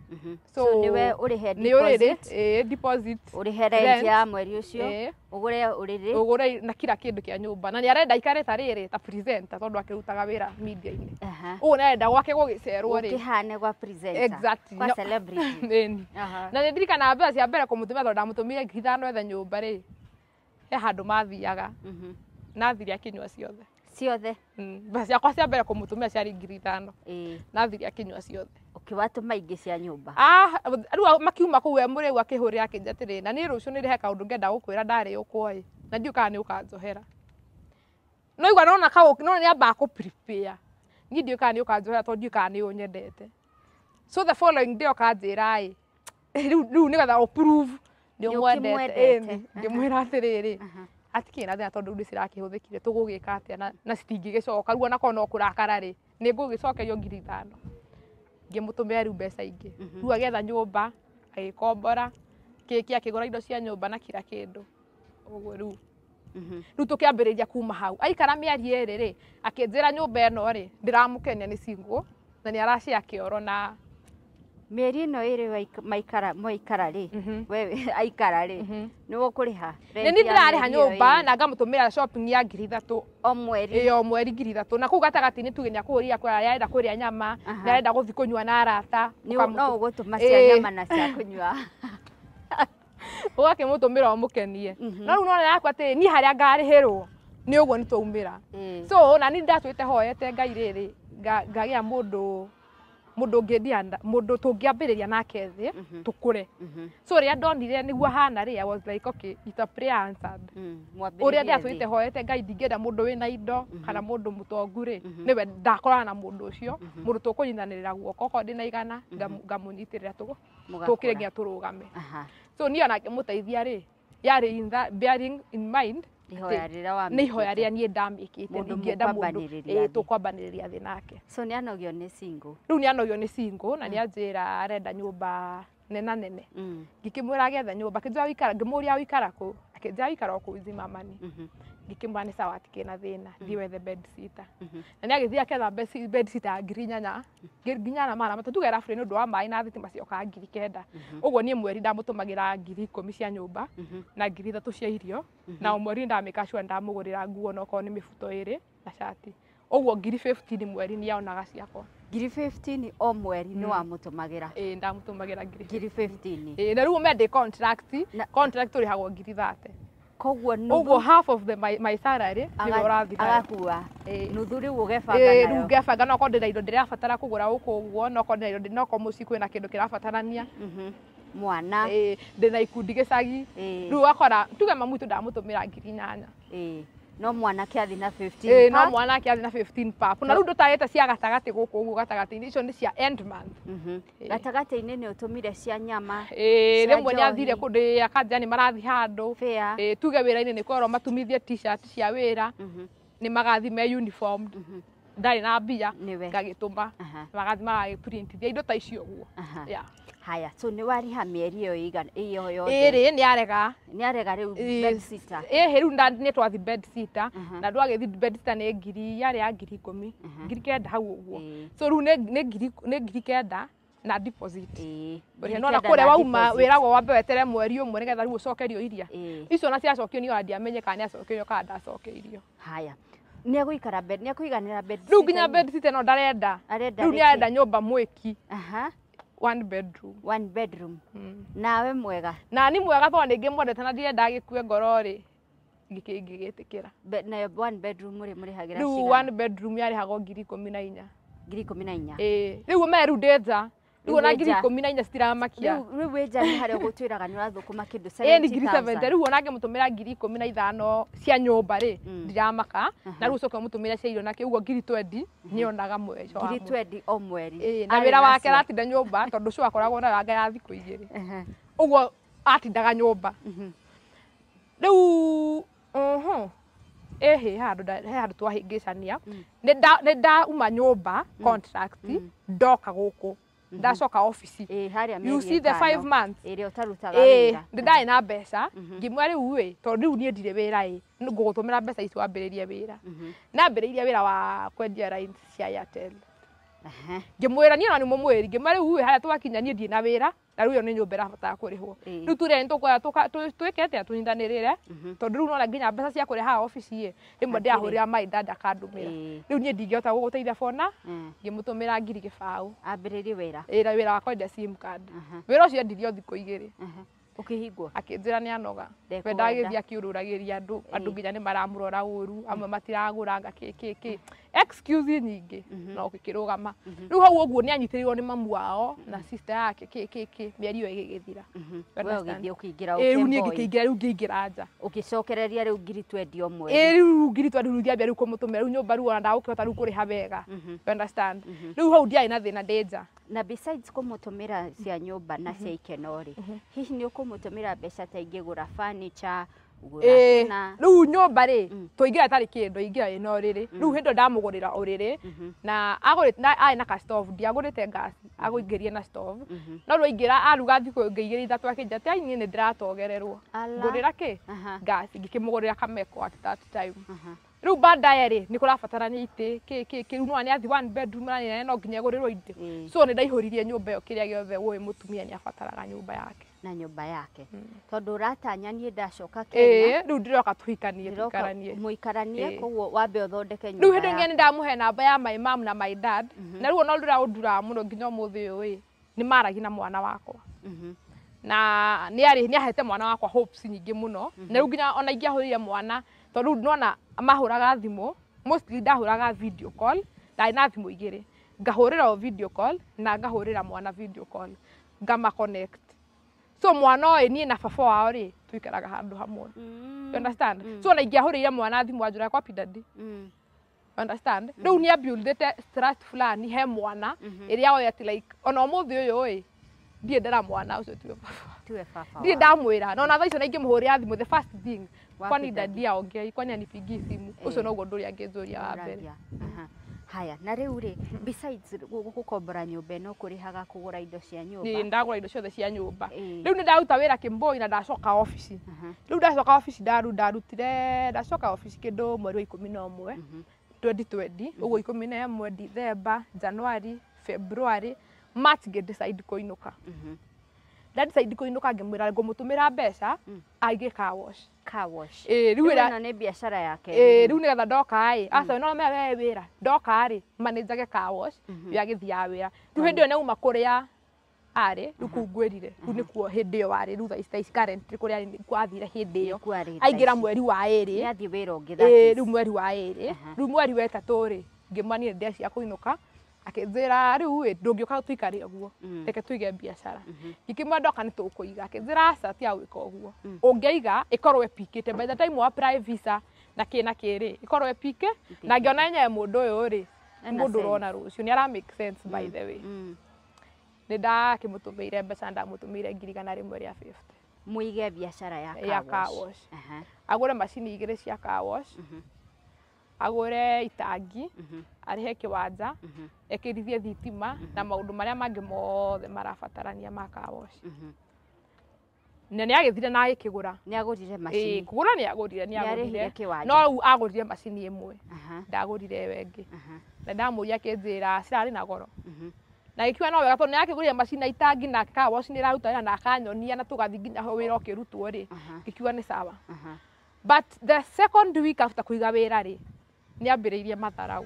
So nĩwe ũrĩhe nĩ ũrĩrĩ, deposit. Ĩĩ, deposit. Ũrĩhe rent Rent. ya mweri ũcio. Ĩĩ. Ũgũre ũrĩrĩ. Ũgũre na kila kĩndũ kĩa nyũmba. Na nĩ arenda ikare ta rĩrĩ ta presenter tondũ akĩrutaga wĩra media-inĩ. Ũguo nĩ arenda gwake gũgĩcerwo rĩ. Ũkĩhane gwa presenter. Exactly. Kwa No. celebrity. Ĩni. Na nĩ ndirikanaga mbeca cia mbere kũmũtũmĩra tondũ ndamũtũmire 5,000 ethe nyũmba rĩ. He handũ mathiaga. Na thire akĩnyua ciothe. Ciothe. Mbeca ciakwa cia mbere kũmũtũmĩra ciarĩ 5,000. Ĩĩ. Na thire akĩnyua ciothe. Ũkĩwatũma ingĩ cia nyũmba. Ah, rĩu makiuma kũu we mũrĩu akĩhũrĩra akĩnjĩra atĩrĩ, na niĩ rũciũ nĩrĩ he kaũndũ ngenda gũkwĩra ndarĩ ũkwo ĩ, na ndiũĩ kana nĩ ũkanjohera. No igua nona kaũ no nĩ ambaga kũ prepare. Niĩ ndiũĩ kana nĩ ũkanjohera tondũ ndiũĩ kana nĩ ũnyendete. So the following day ũkanjĩra ĩ, rĩu nĩgetha ũ prove nĩ Nĩ ũmwendete. ũkĩmwendete. Ĩni, ngĩmwĩra atĩrĩrĩ, hatikĩrĩ na thĩna tondũ rĩu nĩcirakĩhũthĩkire, tũgũgĩka atĩa na citingĩgĩcoka, rĩu onakorwo no kũrakara rĩ, nĩ ngũgĩcokerio 5,000. Ngĩmũtũmĩra rĩu mbeca ingĩ. Rĩu agĩetha nyũmba, agĩkombora, kĩkĩ akĩgũra indo cia nyũmba na kila kĩndũ. Ũguo rĩu. Rĩu tũkĩambĩrĩria kuma hau. Aikara mĩeri ĩrĩ rĩ, akĩnjĩra nyũmba ĩno rĩ, ndĩramũkenia nĩ single, na nĩ aracea kĩoro na Mĩeri ĩno ĩrĩ maikara mwaikara rĩ, we aikara rĩ, nĩwe ũkũrĩha Nĩ rent niĩ ya ndĩrarĩha mĩeri ĩyo nyũmba ĩrĩ. na ngamũtũmĩra shopping ya 3,000. O mweri. Ĩĩ, o mweri 3,000. Na kũu gatagatĩ-inĩ tuge nĩakũhũrĩra kũrĩa arenda kũrĩa nyama, nĩarenda gũthiĩ kũnyua na arata. No ũgũtũma cia nyama na cia kũnyua. Ũgakĩmũtũmĩra ũmũkenie. No rĩu nona yaku atĩ niĩ harĩa ngarĩhĩrwo nĩ ũguo nĩ twaumĩra. So na niĩ ndatũĩte hoete Ngai rĩrĩ, ngagĩa mũndũ ũngĩndia, mũndũ tũngĩambĩrĩria nake thĩ, tũkũre. So rĩrĩa ndonire nĩguo hana rĩ, I was like, okay, it's a prayer answered. Ũrĩa ndĩratũĩte hoete Ngai ndingĩenda mũndũ wĩna indo kana mũndũ mũtongu rĩ, nĩwe ndakorana na mũndũ ũcio, mũndũ tũkũnyitanĩrĩra guoko, okorwo ndĩna 100 ngamũnyitĩrĩra tũkĩre nginya tũrũgame. So niĩ ona ngĩmũteithia rĩ, yarĩ in that bearing in mind Ihoya rĩrĩa wamĩkĩte. Nĩ ihoya rĩrĩa niĩ ndamĩkĩte, Mũndũ ndingĩenda mũndũ, mũkwambanĩrĩria ĩĩ, thĩ. tũkwambanĩrĩria thĩ nake. So nĩ anogio nĩ single. Rĩu nĩ anogio nĩ single na nĩ anjĩra arenda nyũmba nena nene. Ngĩkĩmwĩra agĩetha nyũmba, akĩnjĩra wĩikara, ngĩmũria wĩikara kũ, akĩnjĩra wĩikara o kũu Zimamani. Ngĩkĩmwĩra nĩ sawa hatikĩrĩ na thĩna, thiĩ wethe bed sitter. Na nĩ agĩthiĩ akĩetha bed sitter ya 8,000, 8,300, tuge roughly nĩ ũndũ wa maĩ na thitima ciokaga 9,000. Ũguo niĩ mweri ndamũtũmagĩra 10,000 cia nyũmba na 3,000 cia irio, na o mweri ndamĩka sure ndamũgũrĩra nguo na okorwo nĩ mĩbuto ĩrĩ na cati. Ũguo 15,000 mweri nĩ onaga ciakwa. 15,000 o mweri nĩ wamũtũmagĩra. Ĩĩ, ndamũtũmagĩra 15,000. Ĩĩ, na rĩu ũmenye ndĩ contract, contract ũrĩhagwo 30,000. Koguo nuthu Ũguo half of the my salary nĩwe ũrathiĩ nayo. Agakua. Ĩĩ. Nuthu rĩu ũgebanga Ĩĩ, rĩu nayo. ngebanga no okorwo ndĩna indo ndĩrabatara kũgũra gũkũ ũguo, no okorwo ndĩna indo, no okorwo mũciĩ kwĩna kĩndũ kĩrabatarania. Mwana. Ĩĩ, ndĩna ikundi gĩcagi. Rĩu ũgakora tuge mamu witũ ndamũtũmĩra 8,000. Ĩĩ. No mwanake athiĩ na 15 Ĩĩ, no pap. mwanake athiĩ na 15 pap. Na rĩu ndũtarĩte cia gatagatĩ gũkũ ũguo gatagatĩ-inĩ, icio nĩ cia end month. Gatagatĩ-inĩ nĩ ũtũmire cia nyama. Ĩĩ, cia rĩmwe nĩ athire njohi. kũndũ akanjĩra nĩ marathiĩ handũ. Fair. Ĩĩ, tuge wĩra-inĩ nĩ kwerwo matumithie t-shirt cia wĩra. Nĩ magathiĩ me uniformed. Ndarĩ na mbia, Nĩwe. ngagĩtũma. Magathiĩ magagĩprintithia indo ta icio ũguo. Yeah. Haya, so nĩ warĩha mĩeri ĩyo ĩigana ĩyo yothe. Ĩrĩ nĩ arega. Nĩ arega rĩu bed sitter. Ĩĩ, rĩu nĩ twathiĩ bed sitter. Na ndwagĩthiĩ bed sitter nĩ ngiri, yarĩ ya 10,000. 9,000 hau ũguo. So rĩu nĩ 9,000 na deposit. Ũrĩa nona kũrĩa wauma wĩragwo wambe wetere mweri ũmwe nĩgetha rĩu ũcokerio iria. Icio ona ciacokio niĩ ona ndiamenye kana nĩ acokeirio kana ndacokeirio. Haya. Nĩ egũikara bed, nĩ ekũiganĩra bed Rĩu nginya sitter-inĩ? bed sitter no ndarenda. Arenda Rĩu nĩ rĩkĩ? arenda nyũmba mwĩki. One bedroom. One bedroom. Nawe mwega. Na ni mwega tondũ nĩ ngĩmwendete na ndirenda agĩkue ngoro rĩ, ngĩgĩtĩkĩra. Nayo one bedroom rĩ mũrĩhagĩra Rĩu cigana? one bedroom yarĩhagwo 14,000. 14,000. Ĩĩ, rĩu ũmenye rĩu ndĩ nja. Rĩu ona Rĩu wĩ nja. 14,000 citiramakia. Rĩu wĩ nja nĩ harĩa ũgũtwĩraga nĩ ũrathũkũma kĩndũ Ĩĩ nĩ 70,000. 70,000. Rĩu ona ngĩmũtũmĩra 15,000 cia nyũmba rĩ, ndiramaka. Na rĩu ũcoke ũmũtũmĩre cia irio nake, ũguo 20,000 nĩonaga mweco wa Ngiri mweri. 20 o mweri. Ĩĩ, na Arĩ wĩra wake nacio. aratinda nyũmba tondũ ũcio akoragwo na ranga ya thikũ 2. Ũguo atindaga nyũmba. Rĩu ĩhĩ, he handũ twahĩngĩcania. Nĩ ndauma nyũmba contract, ndoka gũkũ. Ndacoka ofici. Ĩ harĩa You see the 5 months ĩrĩa ũtarutaga ĩ wĩra. Nĩ ndarĩ na mbeca. Ngĩmwĩra, rĩu ĩ, tondũ rĩu niĩ ndirĩ wĩra ĩ, ngũgũtũmĩra mbeca ici wambĩrĩrie wĩra. Nambĩrĩirie wĩra wa kwendia lines cia Airtel. Ngĩmwĩra niĩ ona nĩ mũmwĩri, ngĩmwĩra, rĩu ĩ, harĩa twakinya niĩ ndirĩ na wĩra, na rĩu ĩyo nĩ nyũmba ĩrabatara kũrĩhwo. Rĩu ture nĩ tũkwenda twĩke atĩa, tũnyitanĩrĩre, tondũ rĩu nona nginya mbeca cia kũrĩha haha obici ĩ, rĩmwe Hatirĩ. ndĩrahũrĩra my dad akandũmĩra. Rĩu niĩ ndingĩhota gũgũteithia bona. Ngĩmũtũmĩra 20,000. Ambĩrĩrie wĩra. Ĩra wĩra wa kwendia sim card. Wĩra ũcio endirie o thikũ 2. Ũkĩhingwo. Akĩnjĩra nĩ anoga. We Ndekwenda. ndagĩthiĩ akĩũrũragĩria andũ, andũ nginya nĩ maramũrora ũru, amwe matiragũra, anga kĩ kĩ kĩ, excuse nyingĩ, no gĩkĩrũgama. Rĩu hau ũguo nĩ anyitĩrĩirwo nĩ mamu wao na sister yake, kĩ kĩ kĩ, mĩeri ĩyo ĩgĩgĩthira. We ũgĩthiĩ ũkĩingĩra. Ĩ, rĩu niĩ ũkĩemboi. Ngĩkĩingĩra, rĩu ngĩingĩra nja. Ũgĩcokereria rĩu 20,000 o mweri. Ĩ, rĩu 20,000 rĩu ngĩambia rĩu kũmũtũmĩra rĩu nyũmba, rĩu ona ndagũkĩhota rĩu kũrĩha wega. You understand? Rĩu hau ndiarĩ na thĩna ndĩ nja. Na besides kũmũtũmĩra cia nyũmba na cia ikeno rĩ, hihi nĩ ũkũmũtũmĩra mbeca ta ingĩgũra furniture, gũra Ĩ, kĩna? Rĩu nyũmba rĩ, twaingĩra ĩtarĩ kĩndũ, ingĩra ĩna ũrĩrĩ. Rĩu hĩndĩ ĩyo ndamũgũrĩra ũrĩrĩ na agũrĩte na arĩ na ka stove, ndiagũrĩte ngasi, agũingĩrie na stove. No rĩu aingĩra aruga thikũ ĩngĩ 2 3 akĩnjĩra atĩ ai, niĩ nĩ ndĩratogererwo. Ngũrĩra kĩ ngasi. Ngĩkĩmũgũrĩra kameko at that time. Rĩu baadaye rĩ, nĩ kũrabatarania itĩ, kĩ kĩ kĩ. Rĩu nĩwona nĩ athi one bedroom na nĩ no nginya ĩgũrĩrwo itĩ. So nĩ ndaihũririe nyũmba ĩyo kĩrĩa gĩothe ũĩ mũtumia nĩ abataraga nyũmba yake. Na nyũmba yake, tondũ ũratanya niĩ ndacoka Kenya. Ĩ, rĩu ndĩroka tũhikanie. Ndĩroka. Tũikaranie. Mũikaranie. Koguo wambe ũthondeke Rĩu nyũmba hĩndĩ ĩngĩ yaku. nĩ ndamũhe namba ya my mom na my dad, na rĩu ona ũndũ ũrĩa ũnduraga mũno nginya ũmũthĩ ũyũ ĩ, nĩ maragia na mwana wakwa. Na nĩ arĩ nĩ ahete mwana wakwa hopes nyingĩ mũno, na rĩu nginya ona ingĩahũrĩire mwana, tondũ rĩu nona mahũraga thimũ, mostly ndahũraga video call. Ndarĩ na thimũ igĩrĩ, ngahũrĩra o video call na ngahũrĩra mwana video call, ngama connect. So mwana ũyũ, niĩ na baba wao rĩ, tũikaraga handũ hamwe. You understand? So ona ingĩahũrĩire mwana thimũ anjũraga, "Kwapi daddy?" Understand? Rĩu nĩ abuildĩte trust fulani he mwana ĩrĩa oĩ atĩ like ona ũmũthĩ ũyũ ĩ, ndirĩ ndera mwana ũcio tiwe baba. Tiwe baba Ndirĩ wao. ndamwĩra, na ona thaa icio na ingĩmũhũrĩra thimũ, the first thing, "Wapi "Kwani daddy?" daddy aongei? Kwani anipigii simu?" Ũcio noguo ũndũ ũrĩa angĩnjũria wa mbere. Ũragia. Aha. Haya, na rĩu rĩ, besides gũkombora nyũmba ĩno, kũrĩhaga kũgũra indo cia Nĩ nyũmba? ndagũra indo ciothe cia nyũmba. Rĩu nĩ ndaruta wĩra Kĩmboi na ndacoka obici. Rĩu ndacoka obici, ndarutire, ndacoka obici kĩndũ mweri wa 11 2020 ũguo, 11 December, January, February, March, ngĩ decide kũinũka. Nda decide kũinũka, ngĩmwĩra ngũmũtũmĩra mbeca aige car wash. Car wash. Ĩ, rĩu Rĩu ĩra ĩno nĩ biacara yake. Ĩ, rĩu nĩgetha ndoka ĩ, aca no me we wĩra ndoka rĩ, manĩnjage car wash yo agĩthiaga wĩra. Rĩu hĩndĩ ĩyo nĩauma kũrĩa arĩ, rĩu kũu ngwĩrire, rĩu nĩkuo hĩndĩ ĩyo arĩ, rĩu thaa ici currently kũrĩa arĩ nĩkuo athire hĩndĩ ĩyo. Nĩkuo arĩ thaa Aingĩra ici. mweri wa ĩrĩ. Nĩ athiĩ wĩra ũngĩ, that Ĩ, is. rĩu mweri wa ĩrĩ, rĩu mweri wa ĩtatũ rĩ, ngĩmwa niĩ ndecia kũinũka. Akĩnjĩra, rĩu ĩ, ndũngĩũka tũikare ũguo, reke tũige biacara. Ngĩkĩmwĩra ndoka nĩ tũkũiga. Akĩnjĩra aca, ti agwĩka ũguo, ũngĩiga ĩkorwo ĩpikĩte by the time wa apply visa na kĩ na kĩ rĩ, ĩkorwo ĩpike. Na ngĩona enyewe mũndũ ũyũ rĩ, Ena mũndũ sense. ũrona rũciũ nĩ ara make sense. By the way, nĩ ndakĩmũtũmĩire mbeca, ndamũtũmĩire 150,000. Mũige biacara ya Ya car car wash. wash. Agũre macini igĩrĩ cia car wash, agũre itangi, arĩhe kĩwanja, ekĩrithie thitima na maũndũ marĩa mangĩ mothe marabatarania ma car wash. Na nĩ agĩthire na agĩkĩgũra. Nĩ agũrire Ĩ, macini. kũgũra nĩ agũrire, nĩ Nĩ arĩhire agũrire kĩwanja. No rĩu agũrire macini ĩmwe, ndagũrire ĩyo ĩngĩ. Na ndamũria akĩnjĩra cirarĩ na goro, na gĩkiuga no wega tondũ nĩ akĩgũrire macini na itangi na car wash nĩ ĩraruta wĩra na akanyonia na tũgathiĩ nginya ho wĩra ũkĩrutwo rĩ, ngĩkiuga nĩ sawa. But the second week after kũiga wĩra rĩ, nĩ ambĩrĩirie matharau.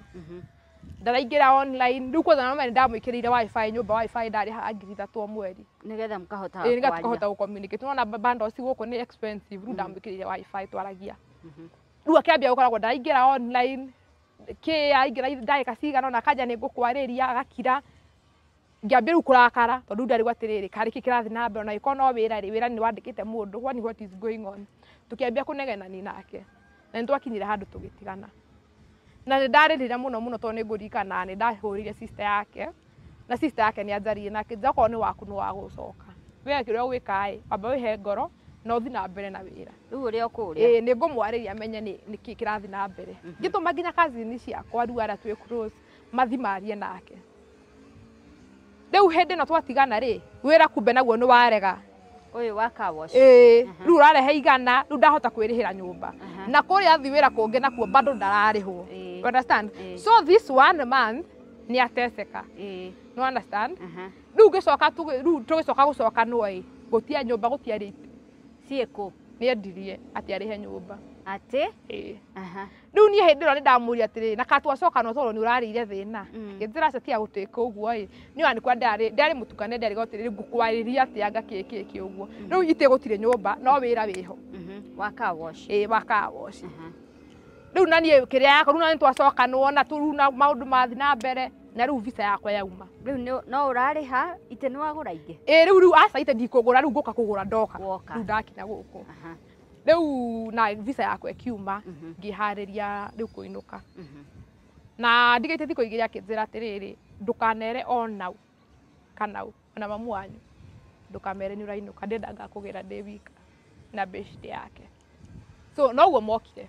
Ndaraingĩra online. Rĩu kwanza no nĩ ndamwĩkĩrĩire wifi nyũmba, wifi ndarĩhaga 3,000 o mweri. Nĩgetha mũkahota Ĩ, nĩgetha kwaria. tũkahota gũ-communicate. Nĩwona bundles gũkũ nĩ expensive. Rĩu ndamwĩkĩrĩire wifi twaragia. Rĩu akĩambia gũkoragwo ndaraingĩra online kĩ, aingĩra ndagĩka cigana ũna akanja nĩ ngũkwarĩria, agakira. Ngĩambia rĩu kũrakara tondũ rĩu ndarigwo atĩrĩrĩ, karĩ kĩ kĩrathiĩ na mbere? Ona gĩkorwo no wĩra rĩ, wĩra nĩ wandĩkĩte mũndũ, kwani what is going on? Tũkĩambia kũnegenani nake na nĩ twakinyire handũ tũgĩtigana, na nĩ ndarĩrire mũno mũno tondũ nĩ ngũririkana nĩ ndahũrĩire sister yake, na sister yake nĩ anjaririe na akĩnjĩra, okorwo nĩ waku nĩ wa gũcoka, we kĩrĩa ũgwĩka ĩ, amba wĩhe ngoro na ũthiĩ na mbere na wĩra. Rĩu ũrĩa ũkũrĩa. Ĩĩ, nĩ ngũmwarĩria menye nĩ kĩ kĩrathiĩ na mbere. Ngĩtũma nginya cousin ciakwa rĩu arĩa twĩ close mathi marie nake. Rĩu hĩndĩ ĩno twatigana rĩ, wĩra kumbe naguo nĩ warega. Ũyũ wa car wash. Ĩĩ, rĩu ũrarehe 100, rĩu ndahota kwĩrĩhĩra nyũmba. Na kũrĩa athi wĩra kũngĩ nakuo bado ndararĩhwo. You understand? So this one month nĩ ateseka. You understand? Rĩu ngĩcoka rĩu tũgĩcoka gũcokanwo ĩ, gũtia nyũmba gũtiarĩ itĩ. Ciĩkũ? Nĩ endirie atĩ arĩhe nyũmba. Atĩ? Ĩĩ. Rĩu niĩ hĩndĩ ĩyo nĩ ndamũria atĩrĩrĩ, na ka twacokanwo tondũ nĩ ũrarĩire thĩna. Ngĩnjĩra aca tiga gũtĩka ũguo ĩ. Niĩ ona nĩkwa ndarĩ mũtukane ndarĩ atĩrĩrĩ ngũkwarĩria atĩa anga kĩ kĩ kĩ ũguo. Rĩu itĩ gũtirĩ nyũmba no wĩra wĩho. Wa car wash. Ĩĩ, wa car wash. Rĩu na niĩ kĩrĩa yakwa rĩu na nĩ twacokanwo na rĩu na maũndũ mathiĩ na mbere na rĩu visa yakwa yauma. Rĩu no ũrarĩha itĩ nĩ wagũra ingĩ? Ĩĩ, rĩu aca itĩ ndikũgũra, rĩu ngũka kũgũra ndoka. Woka. Rĩu ndakinya gũkũ. Rĩu na visa yakwa ĩkiuma, ngĩharĩria rĩu kũinũka. Na ndigĩte thikũ igĩrĩ akĩnjĩra atĩrĩrĩ, ndũkanere onau kana ona mamu wanyu, ndũkamere nĩ ũrainũka, ndĩrenda ngakũgĩra ndĩ wika na beshte yake. So noguo mokire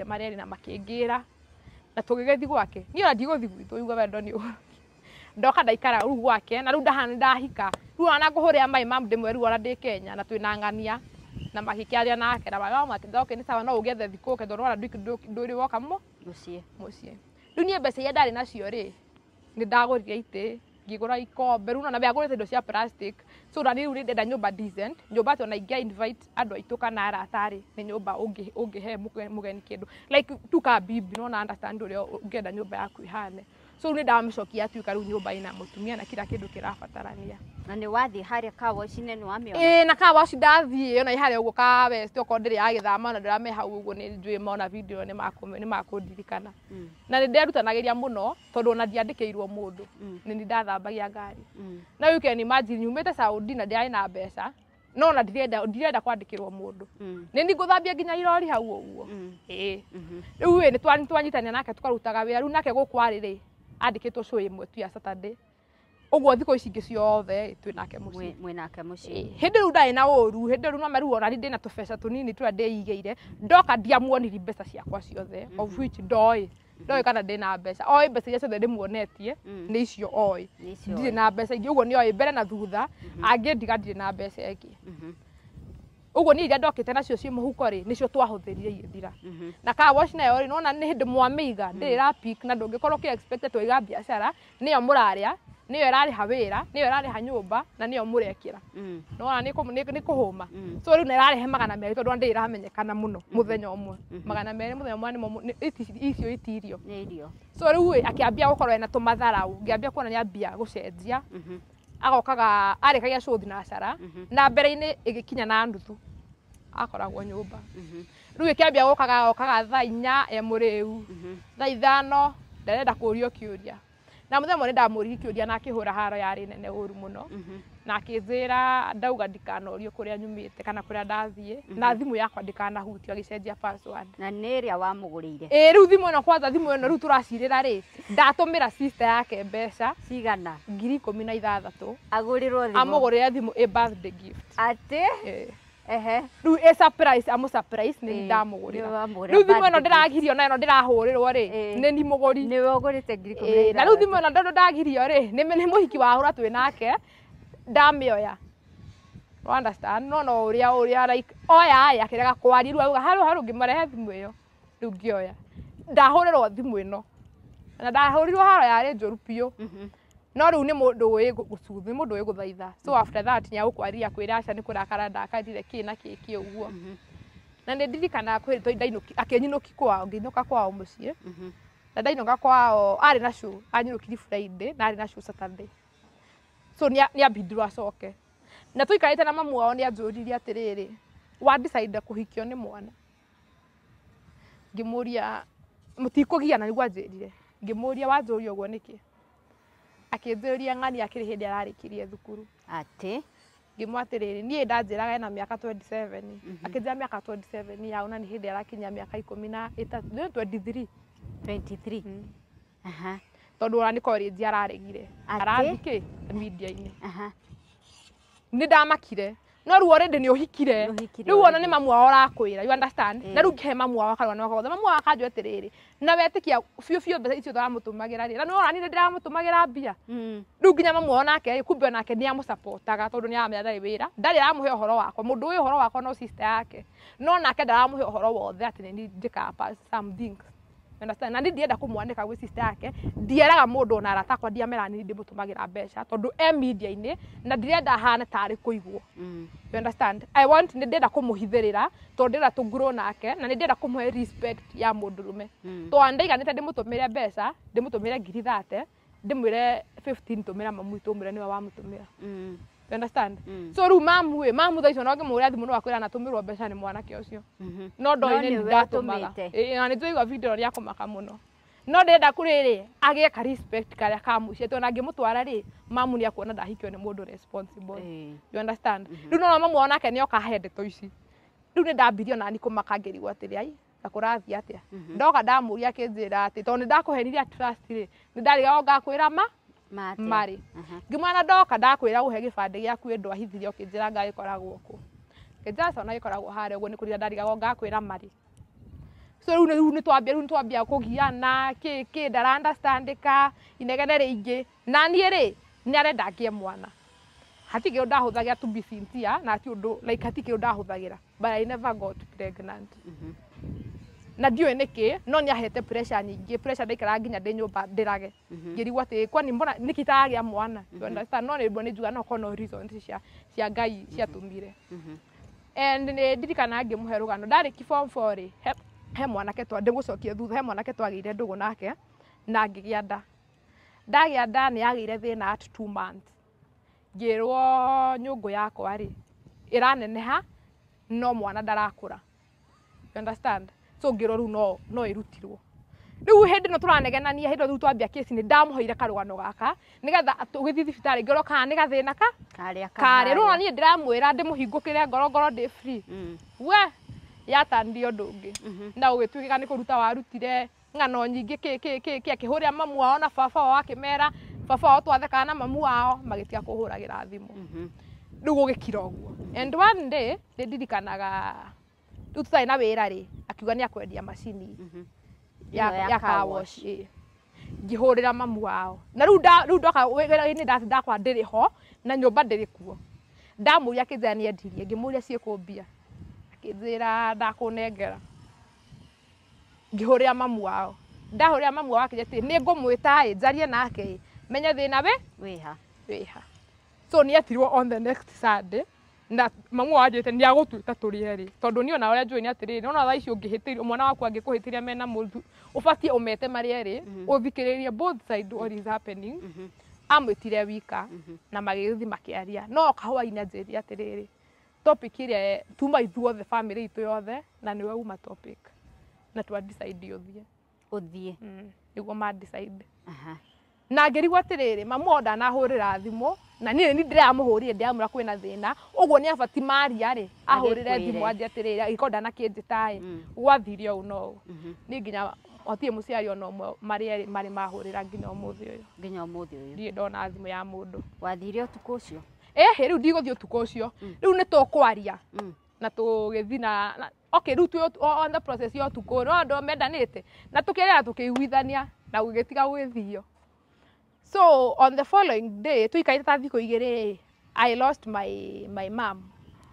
marĩ erĩ na makĩngĩra na tũgĩgĩthiĩ gwake. Niĩ ona ndigũthiĩ gwitũ, igua wendo nĩ ũhoro. Ndoka ndaikara rĩu gwake na rĩu ndahana ndahika. Rĩu ona ngũhũrĩra my mum ndĩmwĩre rĩu ona ndĩ Kenya na twĩna ng'ania na magĩkĩaria nake na mama makĩnjĩra okay nĩ sawa no ũgĩethe thikũ ũke tondũ ona ndũrĩ woka mũciĩ. Rĩu niĩ mbeca iria ndarĩ nacio rĩ, nĩ ndagũrire itĩ, ngĩgũra ikombe, rĩu ona ngũrĩte indo cia plastic. So na rĩu ndĩrenda nyũmba decent, nyũmba atĩ ona ingĩa invite andũ aitũ kana arata rĩ, nĩ nyũmba ũngĩhe mũgeni kĩndũ. Like tu ka bibi, no na understand ũrĩa ũngĩenda nyũmba yaku ĩhane. So rĩu nĩ ndamĩcokia yatuĩka rĩu nyũmba ĩna mũtumia na kila kĩndũ kĩrabatarania. Na nĩ wathiĩ harĩa car wash-inĩ nĩ wamĩona? Ĩĩ, na car wash ndathiĩ ona harĩa ũguo ka West okorwo ndĩrĩ ya gĩthama ona ndĩrame hau ũguo nĩ njũĩ mona video nĩ makũndirikana. Na nĩ nderutanagĩria mũno tondũ ona ndiandĩkĩirwo mũndũ. Nĩ ndathambagia ngari. Na you can imagine nyumĩte Saudi na ndiarĩ na mbeca, no ona ndirenda kwandĩkĩrwo mũndũ. Nĩ ngũthambia nginya irori hau ũguo. Ĩĩ. Rĩu ĩ nĩ twanyitanĩra nake tũkarutaga wĩra. Rĩu nake gũkũ arĩ rĩ, andĩkĩtwo show ĩmwe tu ya Saturday. Ũguo thikũ ici ingĩ ciothe twĩ nake mũciĩ. Mwĩ nake mũciĩ. Hĩndĩ rĩu ndarĩ na ũru, hĩndĩ rĩu no rĩu ona ndĩ na tũbeca tũnini tũrĩa ndĩigĩire, ndoka ndiamuonirie mbeca ciakwa ciothe, of which ndoĩ. Ndoĩ kana ndĩ na mbeca. Oĩ mbeca iria ciothe ndĩmuonetie nĩ icio oĩ. Ndirĩ na mbeca ingĩ, ũguo nĩ oĩ mbere na thutha, angĩndiga ndirĩ na mbeca ĩngĩ. Ũguo niĩ iria ndokĩte nacio ciĩ mũhuko rĩ, nĩcio twahũthĩrire igĩthira. Na car wash nayo rĩ, nĩwona nĩ hĩndĩ mwamĩiga, ndĩrĩ ĩra pick na ndũngĩkorwo ũkĩ expect twaiga biacara, nĩyo mũrarĩa, nĩyo ĩrarĩha wĩra, nĩyo ĩrarĩha nyũmba na nĩyo mũrekĩra. Nĩwona nĩ kũhũma. So rĩu nĩ ĩrarehe 200 tondũ ndĩrĩ ĩramenyekana mũno mũthenya ũmwe. 200 mũthenya ũmwe nĩmo icio itirio. Nĩ irio. So rĩu ĩ akĩambia gũkorwo ena tũmatharau, ngĩambia kuona nĩambia gũcenjia. Agokaga arĩkagia show thinacara na mbere-inĩ ĩgĩkinya na nuthu akoragwo nyũmba. Rĩu ĩkĩambia gũkaga okaga thaa 4 e mũrĩu, thaa 5 ndarenda kũrio kĩũria. Na mũthenya ũmwe nĩ ndamũririe kĩũria na akĩhũra haro yarĩ nene ũru mũno. Na akĩnjĩra ndauga ndikanorio kũrĩa nyumĩte kana kũrĩa ndathiĩ, na thimũ yakwa ndikanahutio, agĩcenjia password. Na nĩ ĩrĩa wamũgũrĩire? Ĩĩ, rĩu thimũ ĩno kwanza thimũ ĩno rĩu tũracirĩra rĩ, ndatũmĩra sister yake mbeca cigana? 16,000. Agũrĩrwo thimũ? Amũgũrĩre thimũ ĩ birthday gift. Atĩ? Ĩĩ. Ehe. Rĩu ĩ surprise, amũ surprise nĩ ndamũgũrĩra. Rĩu thimũ ĩno ndĩragirio na ĩno ndĩrahũrĩrwo rĩ, nĩ ni mũgũri. Nĩwe ũgũrĩte 16,000. Na rĩu thimũ ĩno tondũ ndagirio rĩ, nĩ mũhiki wahũra twĩ nake, ndamĩoya. You understand? No no ũrĩa like oya ĩ akĩrega kwaria rĩu auga harũ harũ ngĩmarehe thimũ ĩyo. Rĩu ngĩoya. Ndahũrĩrwo thimũ ĩno. Na ndahũrirwo haro yarĩ njũru biũ. No rĩu nĩ mũndũ ũĩ gũcutha, nĩ mũndũ ũĩ gũthaitha. So after that nĩ agũkwaria akwĩra aca nĩ kũrakara ndakarire kĩ na kĩ kĩ ũguo. Na nĩ ndirikanaga kwĩ ndainũki, akĩnyinũki kwao, ngĩinũka kwao mũciĩ. Na ndainũka kwao arĩ na show, anyinũkiri Friday na arĩ na show Saturday. So nĩ ambindirwo acoke. Na tũikarĩte na mamu wao nĩ anjũririe atĩrĩrĩ, wa decide kũhikio nĩ mwana? Ngĩmũria mũtikũgiana nĩguo anjĩrire. Ngĩmũria wanjũria ũguo nĩkĩ? Akĩnjũria ng'ania akĩrĩ hĩndĩ ararĩkirie thukuru. Atĩ? Ngĩmwĩra atĩrĩrĩ, niĩ ndanjĩraga ena mĩaka 27. Akĩnjĩra mĩaka 27 yao na nĩ hĩndĩ arakinyia mĩaka 13, 23. 23. Tondũ ona nĩ college araregire. Arathiĩ kĩ? Media-inĩ. Nĩ ndamakire. No rĩu already nĩ ũhikire. Nĩ ũhikire Rĩu ona already. nĩ mamu wao ũrakwĩra, you understand? Ĩĩ. Na rĩu ngĩhe mamu wao karũgano gothe, mamu wao akanjũria atĩrĩrĩ, na wetĩkia biũ biũ mbeca icio tũramũtũmagĩra rĩ, na nĩ wona niĩ nĩndĩramũtũmagĩra mbia. Rĩu nginya mamu wao nake rĩ, kumbe onake nĩ amũcapotaga tondũ nĩ aramenya ndarĩ wĩra, ndarĩ aramũhe ũhoro wakwa, mũndũ ũyũ ũhoro wakwa no sister yake, no nake ndaramũhe ũhoro wothe atĩ nĩ niĩ njĩkaga some things. You understand? Na niĩ ndienda kũmwanĩka gwĩ sister yake, ndieraga mũndũ ona arata akwa ndiameraga nĩ niĩ ndĩmũtũmagĩra mbeca tondũ e media-inĩ na ndirenda ahane tarĩ kũigwo. You understand? I want nĩ ndĩrenda kũmũhithĩrĩra tondũ ndĩrenda tũngurwo nake na nĩ ndĩrenda kũmũhe respect ya mũndũrũme. Tondũ ndaiganĩte ndĩmũtũmĩre mbeca, ndĩmũtũmĩre 30,000, ndĩmwĩre 15 tũmĩra mamu witũ ũmwĩre nĩwe wamũtũmĩra. You understand? So rĩu mamu ĩ, mamu thaa icio ona ũngĩmũhũrĩra thimũ no akwĩra natũmĩrwo mbeca nĩ mwanake ũcio. No ndoĩ No nĩ nĩwe ndatũmaga. ũtũmĩte. Ĩĩ, na nĩ twaigua video nĩ akũmaka mũno. No ndĩrenda kũrĩrĩ agĩe ka respect karĩa ka mũciĩ tondũ ona angĩmũtwara rĩ, mamu nĩ akuona ndahikio nĩ mũndũ responsible. You understand? Rĩu no mamu onake nĩ oka he ndeto ici. Rĩu nĩ ndambirie onani kũmaka ngĩrigwo atĩrĩ, ai, ta kũrathiĩ atĩa? Ndoka ndamũria akĩnjĩra atĩ tondũ nĩ ndakũhenirie trust rĩ, nĩ ndarigagwo ngakwĩra ma Marĩ. marĩ. Ngĩmwĩra ndoka ndakwĩra ũhe gĩbandĩ gĩaku ĩ ndwahithirie ũkĩnjĩra anga gĩkoragwo kũ. Ngĩnjĩra aca ona gĩkoragwo harĩa ũguo nĩ kũrira ndarigagwo ngakwĩra marĩ. So rĩu rĩu nĩ twambia kũgiana kĩ kĩ ndara understandĩka inegene rĩingĩ na niĩ rĩ nĩ arenda ngĩe mwana. Hatirĩ kĩndũ ndahũthagĩra to be sincere na hatirĩ ũndũ like hatirĩ kĩndũ ndahũthagĩra but I never got pregnant. Na ndiũĩ nĩkĩ no nĩ ahete pressure nyingĩ, pressure ndaikaraga nginya ndĩ nyũmba ndĩrage ngĩrigwo atĩ kwani mbona nĩkĩ itaragĩa mwana, you understand? No nĩ nĩ njugaga no korwo no reasons cia Ngai ciatũmire. And nĩ ndirikanaga ngĩmũhe rũgano ndarĩki form 4 rĩ, he mwanake twa ndĩmũcokie thutha, he mwanake twagĩire ndũgũ nake na ngĩgĩa nda. Ndagĩa nda nĩ yagĩire thĩna at 2 months. Ngĩrwo nyũngũ yakwa rĩ ĩraneneha no mwana ndarakũra. You understand? So ngĩrwo rĩu no ĩrutirwo. Rĩu hĩndĩ ĩno tũranegenania, hĩndĩ ĩyo rĩu twambia kesi nĩ ndamũheire karũgano gaka nĩgetha tũgĩthiĩ thibitarĩ ngĩrwo kana nĩ gathĩna ka Karĩa karĩa. Rĩu ona niĩ ndĩramwĩra ndĩmũhingũkĩre ngoro ngoro ndĩ free. We yatanire ũndũ ũngĩ na ũgĩtuĩka nĩ kũruta warutire ng'ano nyingĩ kĩ kĩ kĩ kĩ akĩhũrĩra mamu wao na baba wao akĩmera baba wao twathekaga na mamu wao magĩtiga kũhũragĩra thimũ. Rĩu gũgĩkira ũguo. And one day nĩ ndirikanaga rĩu tũtarĩ na wĩra rĩ, akiuga nĩ akwendia macini Ĩno ya ya car car wash. wash. Ĩĩ. Ngĩhũrĩra mamu wao na rĩu rĩu ndoka wĩra-inĩ ndathi ndakwa ndĩrĩ ho na nyũmba ndĩrĩ kuo. Ndamũria akĩnjĩra nĩ endirie, ngĩmũria ciĩkũ mbia, akĩnjĩra ndakũnengera. Ngĩhũrĩra mamu wao, ndahũrĩra mamu wao akĩnjĩra atĩ nĩ ngũmwĩta ĩ njarie nake ĩ menye thĩna wĩ Wĩha. wĩha. So nĩ etirwo on the next Sunday na mamu wao anjĩrĩte nĩ agũtwĩta tũrĩ erĩ tondũ niĩ ona ũrĩa njũĩ nĩ atĩrĩrĩ, nĩwona thaa ici ũngĩhĩtĩrio mwana waku angĩkũhĩtĩria mena mũthu ũbatiĩ ũmete marĩ erĩ ũthikĩrĩrie both side what is happening. Amwĩtire wika na magĩgĩthiĩ makĩaria no kahũa-inĩ anjĩrire atĩrĩrĩ, topic ĩrĩa tuma ithuothe family itũ yothe na nĩwe uma topic na twa decide ũthiĩ. Ũthiĩ. Nĩguo ma decide. Na ngĩrigwo atĩrĩrĩ, mamu wao ndanahũrĩra thimũ na niĩ nĩ ndĩramũhũrire ndĩramwĩra kwĩna thĩna ũguo nĩ abati maria rĩ ahũrĩre thimũ Agĩkwĩre. anjie atĩrĩrĩ angĩkorwo ndanakĩnjĩta ĩ gwathire ũũ na ũũ. Niĩ nginya hatirĩ mũciari ona ũmwe marĩ erĩ marĩ mahũrĩra nginya ũmũthĩ ũyũ. Nginya ũmũthĩ ũyũ. Ndirĩ ndona thimũ ya mũndũ. Wathire ũtukũ ũcio? Ĩhĩ, rĩu ndigũthiĩ ũtukũ ũcio, rĩu nĩ tũkwaria na tũgĩthiĩ na okay rĩu twĩ on the process ya ũtukũ no andũ mendanĩte na tũkĩaria na tũkĩiguithania na gũgĩtiga gũgĩthio. So on the following day tũikarĩte ta thikũ igĩrĩ I lost my mom.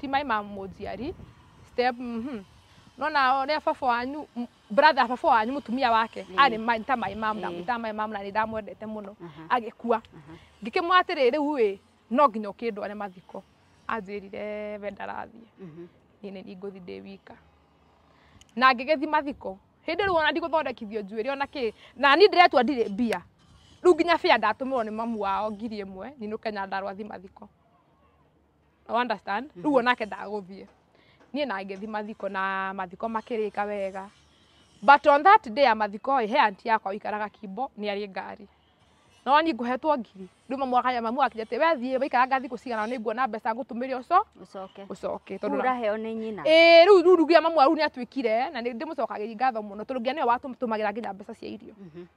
Ti my mom mũnjiari step nona ũrĩa baba wanyu brother baba wanyu mũtumia wake arĩ ta my mom, ndamwĩtaga my mom na nĩ ndamwendete mũno agĩkua. Ngĩkĩmwĩra atĩrĩrĩ rĩu ĩ no nginya ũkĩndware mathiko. Anjĩrire we ndarathiĩ niĩ nĩ niĩ ngũthiĩ ndĩ wika. Na ngĩgĩthiĩ mathiko. Hĩndĩ rĩu ona ndigũthondekithio njuĩrĩ ona kĩ na niĩ ndĩretua ndirĩ mbia. Rĩu nginya fare ndatũmĩrwo nĩ mamu wao 1,000 ninũke Nyandarua thiĩ mathiko. You understand? Rĩu onake ndagũthiĩ. Niĩ na ngĩthiĩ mathiko na mathiko makĩrĩka wega. But on that day ya mathiko ĩ, he auntie yakwa ũikaraga Kimbo nĩ arĩ ngari. No niĩ ngũhetwo 1,000. Rĩu mamu akaya mamu akinya atĩ we thiĩ waikaranga thikũ cigana nĩ nguona mbeca ngũtũmĩre Ũcoke. ũcoke. Rĩu ũraheo nĩ nyina. Ĩĩ rĩu rĩu nginya mamu rĩu nĩ atuĩkire na nĩ ndĩmũcokagĩria ngatho mũno tondũ nginya nĩwe watũmagĩra nginya mbeca cia irio.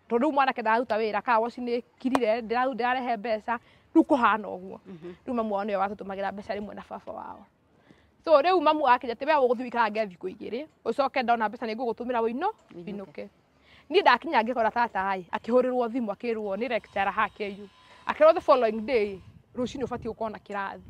Tondũ rĩu mwanake ndararuta wĩra car wash nĩ ĩkirire ndĩrarehe mbeca rĩu kũhana ũguo. Rĩu mamu wao nĩwe watũtũmagĩra mbeca rĩmwe na baba wao. So rĩu mamu akinya atĩ we ũgũthiĩ ũikarange thikũ igĩrĩ ũcoke ndona mbeca nĩ ngũgũtũmĩra wĩino wĩinũke. Niĩ ndakinya ngĩkora tata ĩ akĩhũrĩrwo thimũ akĩrwo nĩ lecturer haha KU, akĩrwo the following day rũcinĩ ũbatiĩ gũkorwo na kĩrathi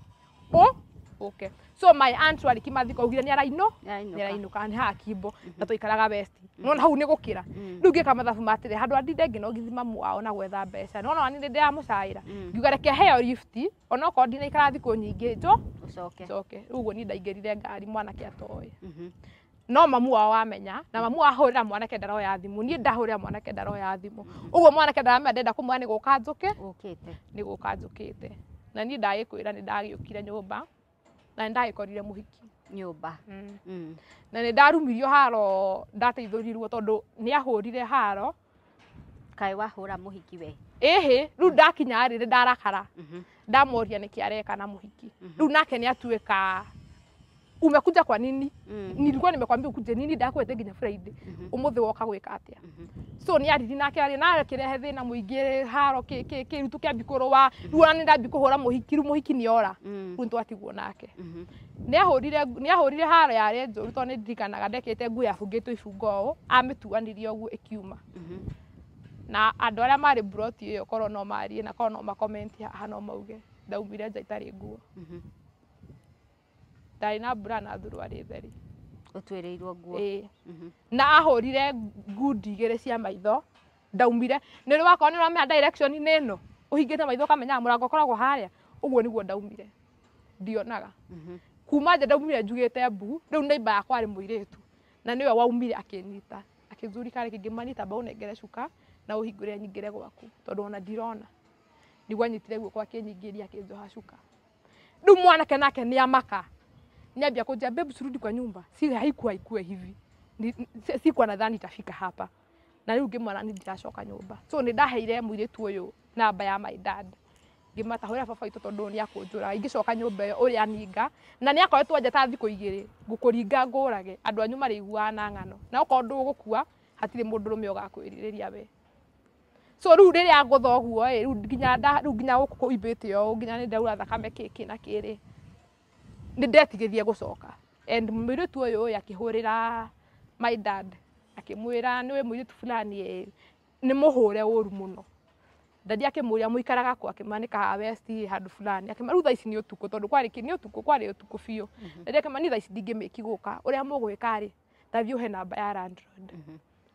ũke. So my aunt warĩ Kimathiko augire nĩ arainũka nĩ haha Kimbo na twaikaraga West. Nona hau nĩ gũkĩra. Rĩu ngĩka mathabu ma atĩrĩ handũ ha ndinde ngĩnogithia mamu wao na gwetha mbeca, nona niĩ ndĩramũcaĩra, ngiuga reke heo lift onokorwo ndinaikara thikũ nyingĩ njo Ũcoke. Njoke. Rĩu ũguo niĩ ndaingĩrire ngari mwanake atoĩ. No mamu wao wamenya na mamu ahũrĩra mwanake ndaroya thimũ, niĩ ndahũrĩra mwanake ndaroya thimũ. Ũguo mwanake ndaramenya ndenda kũmwĩra nĩ gũka njũke, Ũkĩte. nĩ gũka njũkĩte. Na niĩ ndagĩkwĩra nĩ ndagĩũkire nyũmba na nĩ ndagĩkorire mũhiki nyũmba. Na nĩ ndarumirio haro, ndateithũrirwo tondũ nĩ ahũrire haro. Kaĩ wahũra mũhiki we? Ĩhĩ, rĩu ndakinya rĩ nĩ ndarakara. Ndamoria nĩkĩ areka na mũhiki. Rĩu nake nĩ atuĩka umekuja kwa nini? Nilikuwa nimekwambia ukuje nini, ndakwete nginya Friday. Umuthi woka gwika atia? So ni ariri nake ari na akirehe thina muingi haro ki ki ki riu tukiambi kurua. Riu ona ni ndambi kuhura muhiki, riu muhiki ni ora. Riu nitwatigwo nake. Ni ahurire haro yari njuru tondu ni ndirikanaga ndekite nguo yabungitwo ibungo ũũ, amĩtuanirie ũguo ĩkiuma. Na andũ arĩa marĩ mburoti ĩyo korwo no marie na korwo no makomenti haha no mauge ndaumire nja itarĩ nguo. Ndarĩ na mbura na thuruarĩ theri. Ũtuĩrĩirwo nguo. Ĩĩ. Na ahũrire ngundi igĩrĩ cia maitho, ndaumire. Nĩ ũrĩ wakorwo nĩ ũramenya direction nĩ ĩno, ũhingĩte maitho ũkamenya mũrango ũkoragwo harĩa, ũguo nĩguo ndaumire. Ndionaga. Kuma nja ndaumire njugĩte mbu, rĩu neighbor yakwa arĩ mũirĩtu na nĩwe waumire akĩnyita. Akĩnjũria karĩ kĩngĩmanyita mba ũnengere cuka na ũhingũre nyingĩre gwaku tondũ ona ndirona. Nĩguo anyitire guoko akĩnyingĩria akĩnjoha cuka. Rĩu mwanake nake nĩ amaka. Niambia kuja, babe, turudi kwa nyumba. Si haikuwa ikue hivi. Sikuwa nadhani itafika hapa. Na rĩu ngĩmwĩra nĩ ndiracoka nyũmba. So nĩ ndaheire mũirĩtu ũyũ namba ya my dad. Ngĩmatahũra baba witũ tondũ nĩ akũnjũraga. Ingĩcoka nyũmba ĩyo ũrĩa aninga. Na nĩ akoretwo nja ta thikũ igĩrĩ ngũkũringa ngũrage. Andũ anyu marĩiguaga na ng'ano. Na okorwo ndũgũkua hatirĩ mũndũrũme ũgakwĩrirĩria we. So rĩu rĩrĩa ngũtha ũguo ĩ, rĩu nginya rĩu nginya gũkũ kũimbĩte ũũ, nginya nĩ ndaura thakame kĩ na kĩrĩ. Nĩ ndetigĩrie gũcoka. And mũirĩtu ũyũ ĩ akĩhũrĩra my dad akĩmwĩra nĩwe mũirĩtu fulani ĩ, nĩ mũhũre ũru mũno. Dadi akĩmũria mũikaraga kũ, akĩmwĩra nĩ Kahawa West handũ fulani. Akĩmwĩra rĩu thaa ici nĩ ũtukũ tondũ kwarĩ nĩ ũtukũ, kwarĩ ũtukũ biũ. Dadi akĩmwĩra niĩ thaa ici ndingĩmĩki gũka, ũrĩa mũgwĩka rĩ, ta thiĩ ũhe namba ya landlord.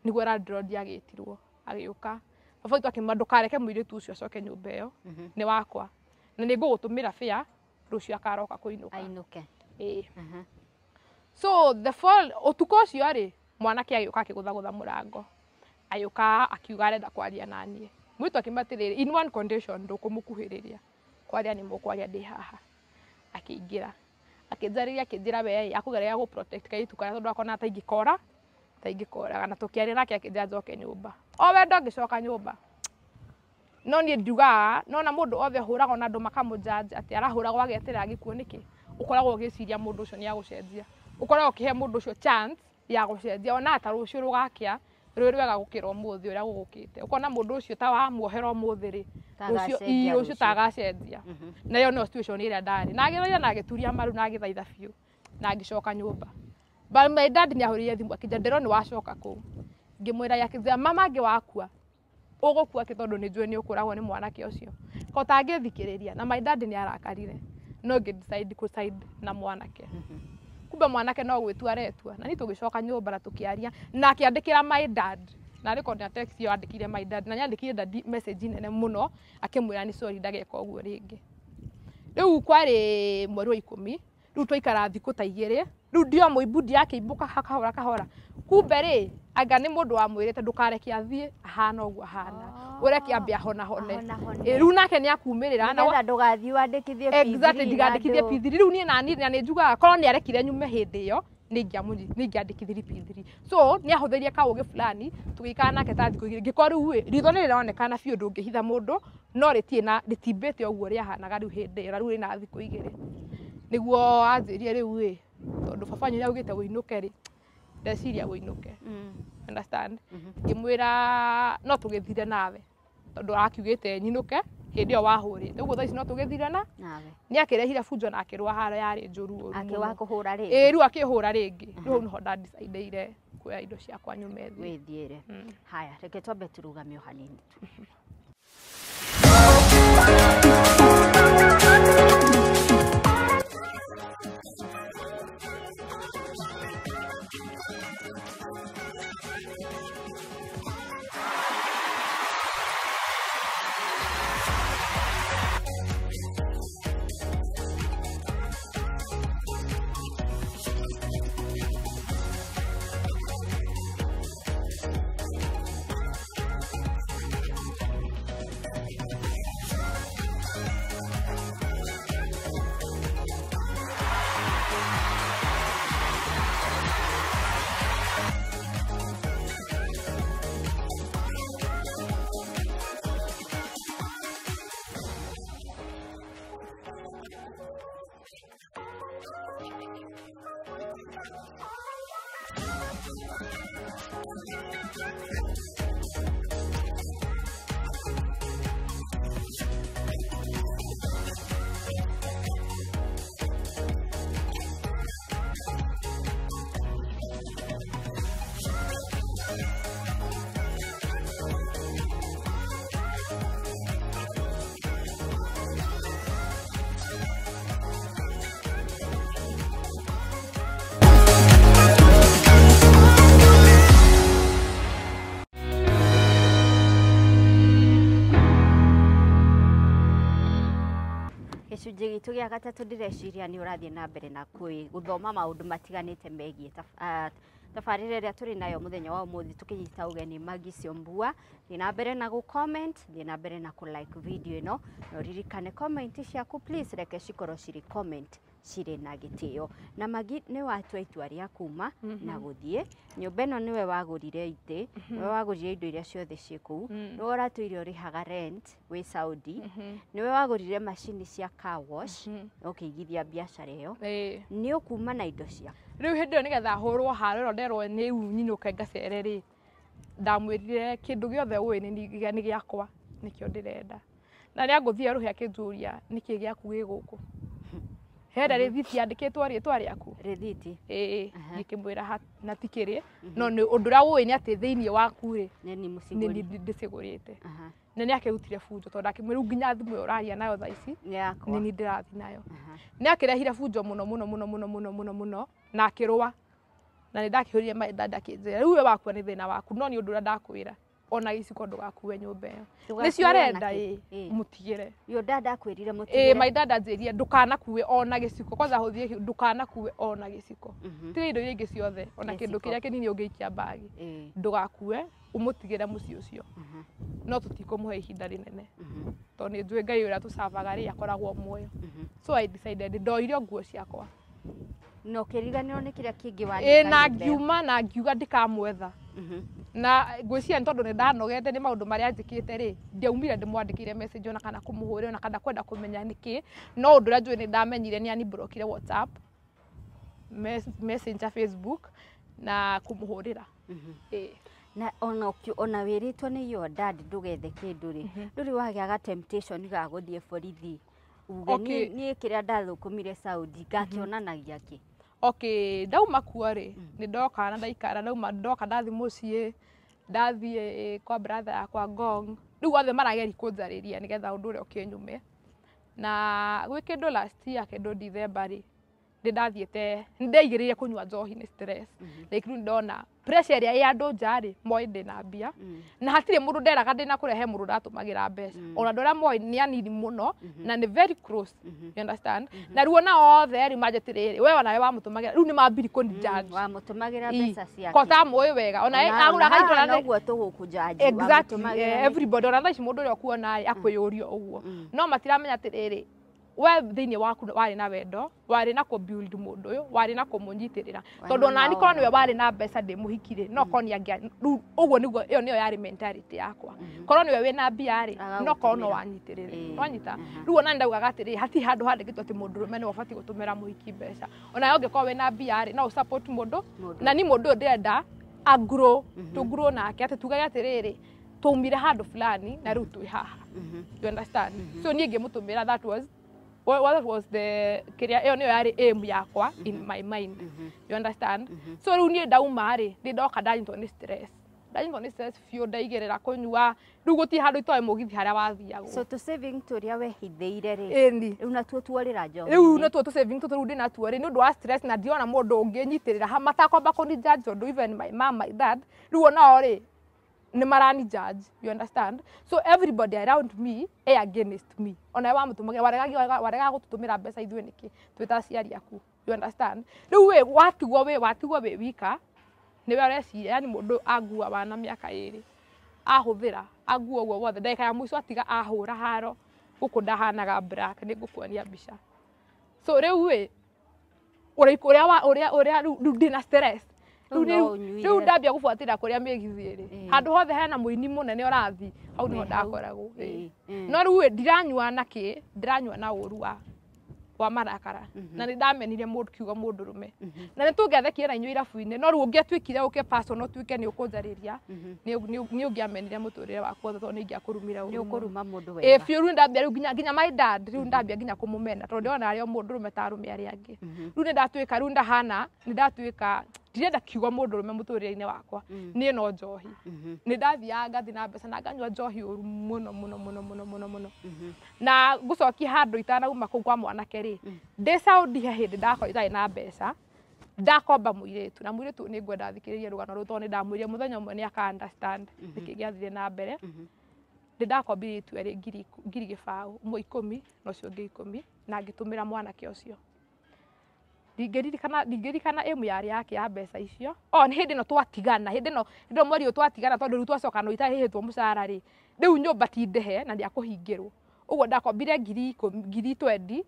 Nĩguo landlord agĩtirwo agĩũka. Baba witũ akĩmwĩra ndũkareke mũirĩtu ũcio acoke nyũmba ĩyo, nĩ wakwa. Na nĩ ngũgũtũmĩra fare rũciũ akaroka kũinũka. Ainũke. Ĩĩ. So the fall ũtukũ ũcio rĩ, mwanake agĩũka akĩgũthagũtha mũrango. Agĩũka akiuga arenda kwaria na niĩ. Mũirĩtu akĩmwĩra atĩrĩrĩ, in one condition ndũkũmũkuhĩrĩria. Kwaria nĩ mũkwaria ndĩ haha. Akĩingĩra. Akĩnjarĩria akĩnjĩra we ĩ, akũgeria gũ protect kairĩtu karĩa tondũ akona ta ingĩkora, ta ingĩkoraga. Na tũkĩaria nake akĩnjĩra njoke nyũmba. O wendo ngĩcoka nyũmba. No niĩ ndiugaga, nona mũndũ othe ũhũragwo na andũ makamũjudge atĩ arahũragwo ageterera gĩkuũ nĩkĩ? Ũkoragwo ũgĩciria mũndũ ũcio nĩ agũcenjia. Ũkoragwo ũkĩhe mũndũ ũcio chance ya gũcenjia. Ona ta rũciũ rũgakĩa rwĩ rwega gũkĩra ũmũthĩ ũrĩa gũgũkĩte. Ũkona mũndũ ũcio ta wamuohera ũmũthĩ rĩ, rũciũ ta agacenjia. Na ĩyo nĩyo situation ĩrĩa ndarĩ. Na agĩthaitha na agĩturia maru na agĩthaitha biũ. Na ngĩcoka nyũmba. But my dad nĩ ahũrĩire thimũ akĩnjĩra ndĩrona nĩ wacoka kũu. Ngĩmwĩra akĩnjĩra mama angĩ wakua ũgũkua kĩ tondũ nĩ njũĩ nĩ ũkũragwo nĩ mwanake ũcio. Ko tangĩthikĩrĩria na my dad nĩ arakarire. No ngĩ decide kũ side na mwanake. Kumbe mwanake no gwĩtua aretua. Na niĩ tũgĩcoka nyũmba na tũkĩaria na akĩandĩkĩra my dad. Na record na text ĩyo andĩkĩire my dad. Na nĩandĩkĩire dad message nene mũno akĩmwĩra nĩ sorry ndageka ũguo rĩngĩ. Rĩu kwarĩ mweri wa 10, rĩu twaikara thikũ ta igĩrĩ, rĩu ndio mũimbu ndiakĩimbũka kahora kahora. Kumbe rĩ, anga nĩ mũndũ wamwĩrĩte ndũkareke athiĩ ahana ũguo ahana. Ũreke ambe ahonahone. Ĩ, rĩu nake nĩ akumĩrĩra na Nĩgetha ndũgathiĩ wandĩkithie P3. Exactly, ndigandĩkithie P3. Rĩu niĩ na niĩ na nĩ njugaga korwo nĩ arekire nyume hĩndĩ ĩyo, nĩ ingĩandĩkithirie P3. So nĩ ahũthĩrie kaũgĩ fulani, tũgĩikara nake ta thikũ igĩrĩ. Ngĩkorwo rĩu ĩ, ritho nĩ rĩronekana biũ ndũngĩhitha mũndũ, no rĩtirĩ na rĩtimbĩte ũguo rĩahanaga rĩu hĩndĩ ĩyo, na rĩu rĩna thikũ igĩrĩ. Nĩguo anjĩrire rĩu ĩ, tondũ baba wanyu nĩ augĩte ũinũke rĩ, ndeciria ũinũke. Understand? Ngĩmwĩra no tũgĩthire nawe tondũ arakiugĩte nyinũke Hĩndĩ ĩyo wahũrĩte ũguo thaa ici no tũgĩthirana Nawe. nĩ akĩrehire bunjo na akĩrũa haro yarĩ njũru ũru Ake mũno. wa kũhũra rĩngĩ. Ĩĩ rĩu akĩhũra rĩngĩ rĩu hau nĩho ndadicaidĩire kuoya indo ciakwa nyume thiĩ. Wĩthiĩre. Haya, reke twambe tũrũgame o hanini tu. Gĩcunjĩ gitũ gĩa gatatũ ndĩreciria nĩ ũrathiĩ na mbere na gũthoma maũndũ matiganĩte megiĩ tabarĩra ĩrĩa tũrĩ nayo mũthenya wa ũmũthĩ tũkĩnyita ũgeni Maggie Syombua. Thiĩ na mbere na gũ comment, thiĩ na mbere na kũ like video ĩno, na ũririkane comment ciaku please reke cikorwo cirĩ comment cirĩ na gĩtĩo. Na Maggie nĩ watua itua rĩa kuma na gũthiĩ nyũmba ĩno, nĩwe wagũrire itĩ, nĩwe wagũrire indo iria ciothe ciĩ kũu, nĩwe ũratũire ũrĩhaga rent wĩ Saudi, nĩwe wagũrire macini cia car wash ũkĩigithia biacara ĩyo, nĩ ũkuma na indo ciaku. Rĩu hĩndĩ ĩyo nĩgetha hũrwo haro ĩno nderwo nĩ rĩu nyinũke ngacere rĩ, ndamwĩrire kĩndũ gĩothe ũĩ nĩ gĩakwa nĩkĩo ndĩrenda. Na nĩangũthire rũhĩ akĩnjũria nĩkĩ gĩaku gĩ gũkũ. Hena rĩthiti yandĩkĩtwo rĩtwa rĩaku? Rĩthiti? Ĩĩ, ngĩkĩmwĩra na tikĩrĩ, no nĩ ũndũ ũrĩa ũĩ nĩ atĩ thĩiniĩ waku rĩ, nĩ nĩ mũcigũri. niĩ ndĩcigũrĩte. Na nĩ akĩrutire bunjo tondũ akĩmwĩra rĩu nginya thimũ ĩyo ũraria nayo thaa ici Nĩ yakwa. nĩ niĩ ndĩrathiĩ nayo. Nĩ akĩrehire bunjo mũno mũno mũno mũno mũno mũno mũno na akĩrũa. Na nĩ ndakĩhũrire my dad akĩnjĩra rĩu we wakua nĩ thĩna waku no nĩ ũndũ ũrĩa ndakwĩra ona gĩciko ndũgakue nyũmba ĩyo. Nĩcio arenda ĩ mũtigĩre. Yo dada akwĩrire mũtigĩre. Ĩ my dad anjĩrire ndũkanakue ona gĩciko kwanza hũthie ndũkanakue ona gĩciko. Tiga indo iria ingĩ ciothe ona kĩndũ kĩrĩa kĩnini ũngĩikia mbagi. Ndũgakue ũmũtigĩre mũciĩ ũcio. No tũtikũmũhe ihinda rĩnene. Tondũ nĩ njũĩ Ngai ũrĩa tũcavaga rĩ akoragwo muoyo. So I decided ndoire nguo ciakwa. Na ũkĩriganĩrwo nĩ kĩrĩa kĩngĩ waneka. Ĩ na ngiuma na ngiuga ndikamwetha. Na ngwĩciria nĩ tondũ nĩ ndanogete nĩ maũndũ marĩa njĩkĩte rĩ, ndiaumire ndĩmwandĩkĩire message ona kana kũmũhũrĩra ona kana kwenda kũmenya nĩkĩ, no ũndũ ũrĩa njũĩ nĩ ndamenyire nĩ aniblokire WhatsApp, Messenger, Facebook na kũmũhũrĩra. Ĩ. Na ona ona wĩrĩtwo nĩ your dad ndũgethe kĩndũ rĩ, ndũrĩ wagĩa ga temptation ga gũthiĩ borithi uge niĩ kĩrĩa ndathũkũmire Saudi ngakĩonanagia kĩ? Okay, ndauma kuo rĩ, nĩ ndoka na ndaikara, ndauma ndoka ndathiĩ mũciĩ, ndathiĩ kwa brother yakwa Ngong, rĩu othe marageria kũnjarĩria nĩgetha ũndũ ũrĩa ũkĩnyume. Na gwĩ kĩndũ last year kĩndũ December rĩ, nĩ ndathiĩte, nĩ ndeigĩrĩire kũnyua njohi nĩ stress. Like rĩu ndona pressure ĩrĩa ĩ andũ nja rĩ, moĩ ndĩna mbia. Na hatirĩ mũndũ nderaga ndĩna kũrĩa he mũndũ ndatũmagĩra mbeca. Ona andũ arĩa moĩ nĩ anini mũno na nĩ very close. You understand? Na rĩu ona othe rĩu manjĩtĩrĩrĩ, we onawe wamũtũmagĩra, rĩu nĩ mambiri kũni judge. Wamũtũmagĩra mbeca ciake. Ko tamũĩ wega. Ona agũraga indo na noguo tũgũkũjudge. Exactly. Everybody ona thaa ici mũndũ ũrĩa ũkuona rĩ akwĩyũria ũguo. No matiramenya atĩrĩrĩ, we thĩinĩ waku warĩ na wendo, warĩ na kũ build mũndũ ũyũ, warĩ na kũmũnyitĩrĩra. Tondũ ona niĩ korwo nĩwe warĩ na mbeca ndĩ mũhiki rĩ, no korwo nĩ angĩa, rĩu ũguo nĩguo ĩyo nĩyo yarĩ mentality yakwa. Korwo nĩwe wĩna mbia rĩ, no korwo no wanyitĩrĩre. Wanyita? Rĩu ona ndaugaga atĩrĩrĩ, hatirĩ handũ handĩkĩtwo atĩ mũndũrũme nĩwe ũbatiĩ gũtũmĩra mũhiki mbeca. Ona we ũngĩkorwo wĩna mbia rĩ, no ũ support mũndũ. Na niĩ mũndũ ũyũ ndĩrenda a grow, tũ grow nake atĩ tugage atĩrĩrĩ, Twaumire handũ fulani na rĩu twĩ haha. You understand? So niĩ ngĩmũtũmĩra, that was what was the kĩrĩa ĩyo nĩyo yarĩ aim yakwa in my mind. You understand? So rĩu niĩ ndauma rĩ, nĩ ndoka ndanyitwo nĩ stress, ndanyitwo nĩ stress biũ, ndaigĩrĩra kũnyua, rĩu gũtirĩ handũ itoĩ mũgithi harĩa wathiagwo. So tũ saving tũrĩa wehithĩire rĩ, ĩni rĩu natuo tuorĩra njohi. Rĩu natuo tũ saving tũtũ rĩu ndĩnatuo rĩ, nĩ ũndũ wa stress na ndirona mũndũ ũngĩnyitĩrĩra ha matakwamba kũni judge, tondũ even my mom, my dad, rĩu onao rĩ nĩ marani judge. You understand? So everybody around me e against me. Ona we wamũtũmagĩra, waregaga gũtũtũmĩra mbeca ithuĩ nĩkĩ twĩ ta aciari aku? You understand? Rĩu wĩ watigwo wĩ wika, nĩwe ũreciria, yani mũndũ angua wana mĩaka 2 ahũthĩra angua ũguo wothe, ndagĩka ya mũico atiga ahũra haro gũkũ ndahanaga black, nĩ ngũkuonia mbica. So rĩu ĩ ũrĩa wa ũrĩa ũrĩa rĩu ndĩna stress. Rĩu rĩu no rĩu ũnyuire. Rĩu ndambia gũbuatĩrĩra kũrĩa mĩgithi ĩrĩ, handũ hothe hena mũini mũnene ũrathi, hau nĩho Wĩ hau. ndakoragwo. Ĩĩ. No rĩu ĩ ndiranyua na kĩ, ndĩranyua na ũru wa marakara, na nĩ ndamenire mũndũ kiugo mũndũrũme, na nĩ tũngĩathekire na inyuĩ irabu-inĩ, no rĩu ũngĩatuĩkire ũke personal ũtuĩke nĩ ũkũnjarĩria, nĩ ũngĩamenire mũtũrĩre wakwa wothe, tondũ nĩ ingĩakũrumire Nĩ ũru mũno. ũkũruma mũndũ Ĩ wega. biũ. Rĩu ndambia rĩu nginya my dad, rĩu ndambia nginya kũmũmena, tondũ ndĩrona arĩ o mũndũrũme ta arũme arĩa angĩ. Rĩu nĩ ndatuĩka, rĩu ndahana nĩ ndatuĩka ndirenda kiugo mũndũrũme mũtũrĩre-inĩ wakwa, niĩ no njohi. Nĩ ndathiaga ngathi na mbeca na nganyua njohi ũru mũno mũno mũno mũno mũno mũno. Na ngũcokia handũ itanauma kũu kwa mwanake rĩ, ndĩ Saudi he hĩndĩ ndakorwo itarĩ na mbeca, ndakomba mũirĩtu, na mũirĩtu nĩ ngwenda thikĩrĩrie rũgano rũu, tondũ nĩ ndamwĩrire mũthenya ũmwe nĩ aka understand nĩkĩ gĩathire na mbere. Ndĩ ndakombire airĩtu erĩ 0.20, ũmwe 10 na ũcio ũngĩ 10, na ngĩtũmĩra mwanake ũcio. Ndingĩririkana ĩmu yarĩ yake ya mbeca icio. O nĩ hĩndĩ ĩno twatigana, hĩndĩ ĩno mweri ũyũ twatigana, tondũ rĩu twacoka no itarĩhĩtwo mũcara rĩ, rĩu nyũmba ti ndĩhe na ndĩakũhingĩrwo ũguo, ndakombire 10,000, 20,000,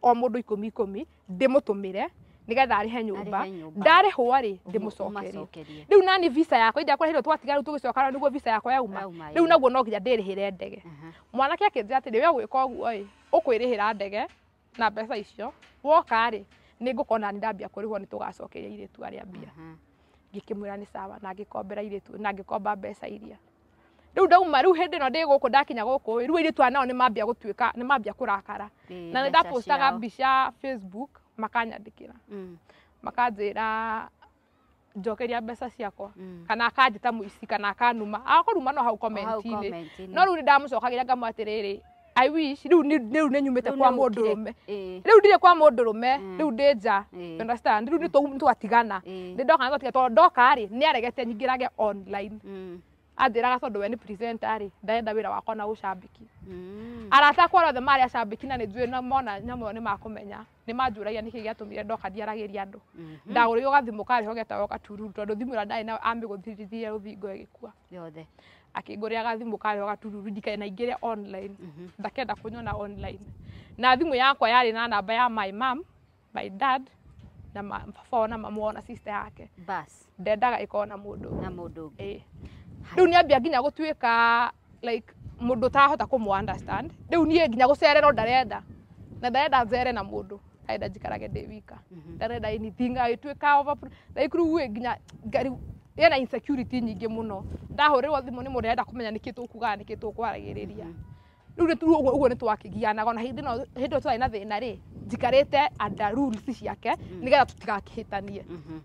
o mũndũ 10 10, ndĩmũtũmĩre nĩgetha arĩhe nyũmba. Arĩhe nyũmba. Ndarĩhwo rĩ, ndĩmũcokerie. Ũmacokerie. Rĩu nani visa yakwa ĩrĩa hĩndĩ ĩyo twatigana, rĩu tũgĩcoka nĩguo visa yakwa yauma. Yauma, Rĩu ĩĩ. naguo no nginya ndĩrĩhĩre ndege. Mwanake akĩnjĩra atĩrĩ, we ũgwĩka ũguo ĩ, ũkwĩrĩhĩra ndege na mbeca icio, woka rĩ nĩ ngũkorwo nani ndambia kũrĩhwo, nĩ tũgacokeria airĩtu arĩa mbia. Ngĩkĩmwĩra nĩ sawa, na ngĩkombera airĩtu na ngĩkomba mbeca iria. Rĩu ndauma, rĩu hĩndĩ ĩno ndĩ gũkũ, ndakinya gũkũ ĩ, rĩu airĩtu aya nao nĩ mambia gũtuĩka nĩ mambia kũrakara. Ĩĩ, Na nĩ mbeca ndapostaga ciao. mbica Facebook, makanyandĩkĩra, makanjĩra njokeria mbeca ciakwa, kana akanjĩta mũici, kana akanuma, agakũruma no hau O hau comment-inĩ. comment-inĩ. No rĩu nĩ ndamũcokagĩra ngamwĩra atĩrĩrĩ, I wish rĩu rĩu nĩ nyumĩte Rĩu kwa nĩ ũkire. mũndũrũme. Ĩĩ. Rĩu ndirĩ kwa mũndũrũme, rĩu ndĩ nja. Ĩĩ. You understand? Rĩu nĩ twatigana. Ĩĩ. Nĩ ndoka na twatiga, tondũ ndoka rĩ nĩ aregete nyingĩrage online. Anjĩraga tondũ we nĩ presenter rĩ, ndarenda wĩra wakwa na ũcambĩki. Arata akwa othe marĩ acambĩki, na nĩ njũĩ na mona nyamũ ĩyo nĩ makũmenya, nĩ manjũragia nĩkĩ gĩatũmire ndoka ndiaragĩria andũ. Ndagũrĩirwo gathimũ karĩ ho getagwo gatururu, tondũ thimũ ĩrĩa ndarĩ nayo amĩgũthithirie rũthingo ĩgĩkua. Yothe. Akĩngũrĩra gathimũ karĩ ho gatururu ndikanaingĩre online, ndakenda kũnyona online. Na thimũ yakwa yarĩ na namba ya my mom, my dad, na baba wao na mama wao na sister yake. Bas. Ndendaga ĩkorwo na mũndũ ũngĩ. Na mũndũ ũngĩ. Ĩĩ. Rĩu nĩambia nginya gũtuĩka like mũndũ ũtarahota kũmũ understand. Rĩu niĩ nginya gũcererwo ndarenda, na ndarenda nzere na mũndũ, arenda njikarage ndĩ wika, ndarenda anything, agĩtuĩka over like rĩu ĩ nginya rĩu ena insecurity nyingĩ mũno. Ndahũrĩrwo thimũ nĩ mũndũ arenda kũmenya nĩkĩ tũkugaga, nĩkĩ tũkwaragĩrĩria. Rĩu nĩ ũguo ũguo nĩ twakĩgianaga. Ona hĩndĩ ĩno twarĩ na thĩna rĩ, njikarĩte under rules ciake nĩgetha tũtigakĩhĩtanie.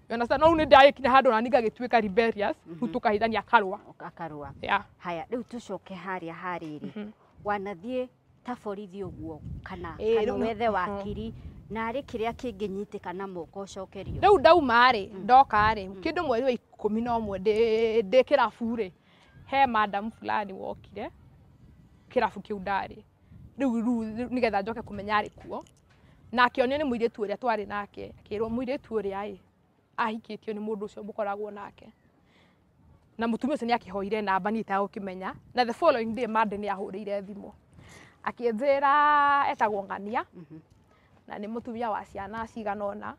You understand? No rĩu nĩ ndagĩkinya handũ nani ngagĩtuĩka rebellious, rĩu tũkahithania, akarũa. Akarũa. Yeah. Haya, rĩu tũcoke harĩa harĩrĩ wanathiĩ ta borithi ũguo kana Ĩĩ, kana rĩu wethe wakiri narĩ kĩrĩa kĩngĩnyitĩka na moko ũcokerio. Rĩu ndauma rĩ, ndoka rĩ, kĩndũ mweri wa 11 ndĩ kĩrabu rĩ, he madam fulani wokire kĩrabu kĩu ndarĩ rĩu nĩgetha njoke kũmenya arĩ kuo, na akĩonio nĩ mũirĩtu ũrĩa twarĩ nake, akĩrwo mũirĩtu ũrĩa ĩ ahikĩtio nĩ mũndũ ũcio mũkoragwo nake, na mũtumia ũcio nĩ akĩhoire namba niĩ itagũkĩmenya. Na the following day Monday nĩ ahũrĩire thimũ akĩnjĩra etagwo Ng'ania, na nĩ mũtumia wa ciana cigana ũna,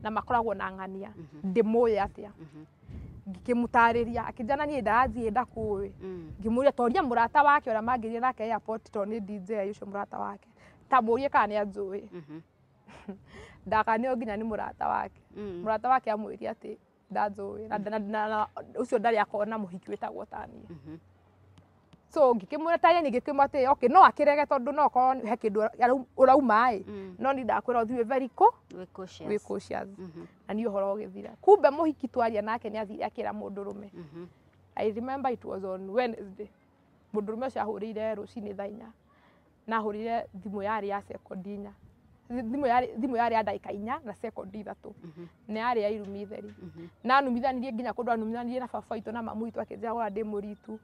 na makoragwo na Ng'ania. Ndĩmũĩ atĩa? Ngĩkĩmũtarĩria, akĩnjĩra niĩ ndarathiĩ ndakũĩ. Ngĩmũria toria mũrata wake ũrĩa mangĩthiĩ nake airport, tondũ nĩ DJ ũcio mũrata wake, ta mũrie kana nĩ anjũĩ. Ndakanio nginya nĩ mũrata wake. Mũrata wake amwĩrie atĩ ndanjũĩ na ũcio ndarĩ akorwo na mũhiki wĩtagwo taniĩ. So ngikimwira tanya ngikimwa ati okay no akirege tondu no korwo he kindu urauma i no ni ndakwira uthi very we cautious na ni uhoro ugithira kumbe muhiki twaria nake ni athire akira mundurume. I remember it was on Wednesday. Mundurume ucio ahurire rucini thaa inya na ahurire thimu yari ya sekondi inya thimu yari ya ndagika inya na sekondi ithatu na yari ya irumi theri na anumithanirie nginya kundu anumithanirie na baba witũ na mamu witũ akinjira gora ndi muritu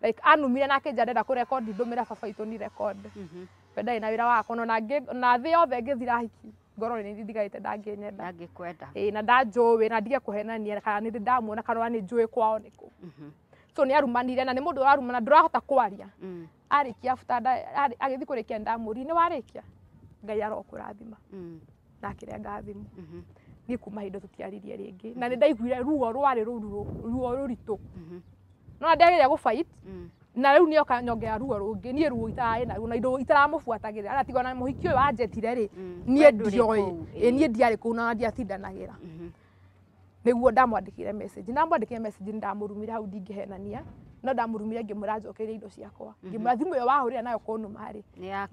like anumire na akinjira ndenda ku record ndumira baba witũ ni record we ndarĩ na wĩra wakwa no na thĩ yothe ngĩthira hiki ngoro nĩ ndigarĩte ndangĩnyenda ndangĩkwenda ĩĩ na ndanjũĩ na ndige kũhenania kana nĩ ndamuona kana nĩ njũĩ kwao nĩkũ. So nĩ arumanire na nĩ mũndũ ũrarumana ndũrahota kwaria. Arĩkia after agĩthiĩ kũrĩkia ndamũri nĩ warĩkia Ngai arokũrathima na akĩrenga thimũ. Niĩ kuma hĩndĩ tũtiaririe rĩngĩ na nĩ ndaiguire ruo rwarĩ ruo rũritũ no ndagĩrĩire gũ fight na rĩu nĩoka nyongera ruo rũngĩ niĩ ruo itararĩ naruo na indo itaramũbuatagĩrĩra ara tiga ona mũhiki ũyũ wanjetire rĩ niĩ ndioĩ ĩ niĩ ndiarĩ kũu na ndiatindanagĩra. Nĩguo ndamwandĩkĩire message ndamwandĩkĩire message ndamũrumire hau ndingĩhenania no ndamũrumire ngĩmwĩra njokerie indo ciakwa ngĩmwĩra thimũ ĩyo wahũrĩra nayo kũnũma rĩ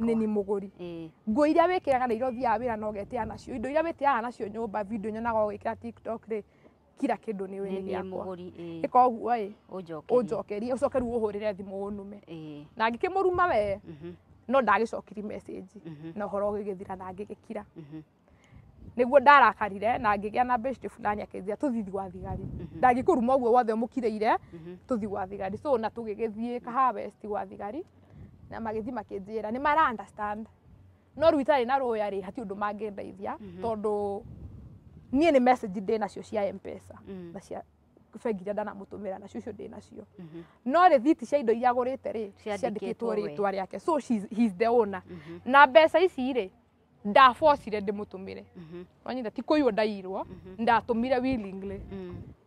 nĩ ni mũgũri nguo iria wĩkĩraga na iria ũthiaga wĩra na ũgetĩa nacio indo iria wĩtĩaga nacio nyũmba video nyonaga ũgĩkĩra TikTok rĩ kila kĩndũ nĩ wĩ gĩakwa ĩka ũguo ĩ ũnjokerie ũcoke rĩu ũhũrĩre thimũ ũnume na ngĩkĩmũruma we no ndagĩcokirie message na ũhoro ũgĩgĩthira na ngĩgĩkira. Nĩguo ndarakarire na ngĩgĩa na beshte fulani akĩnjĩra tũthiĩ gwa thigari ndangĩkũruma ũguo wothe ũmũkirĩire tũthiĩ gwa thigari. So na tũgĩgĩthiĩ Kahawa West gwa thigari na magĩthiĩ makĩnjĩra nĩ mara understand no rĩu itarĩ na rũya rĩ hatirĩ ũndũ mangĩndeithia tondũ niĩ nĩ message ndĩ nacio cia M-Pesa na cia bengi iria ndanamũtũmĩra nacio icio ndĩ nacio no rĩthiti cia indo iria agũrĩte rĩ ciandĩkĩtwo rĩtwa rĩake so he's the owner na mbeca ici rĩ ndabocire ndĩmũtũmĩre wanyita ti kũiywo ndaiyirwo ndatũmire willingly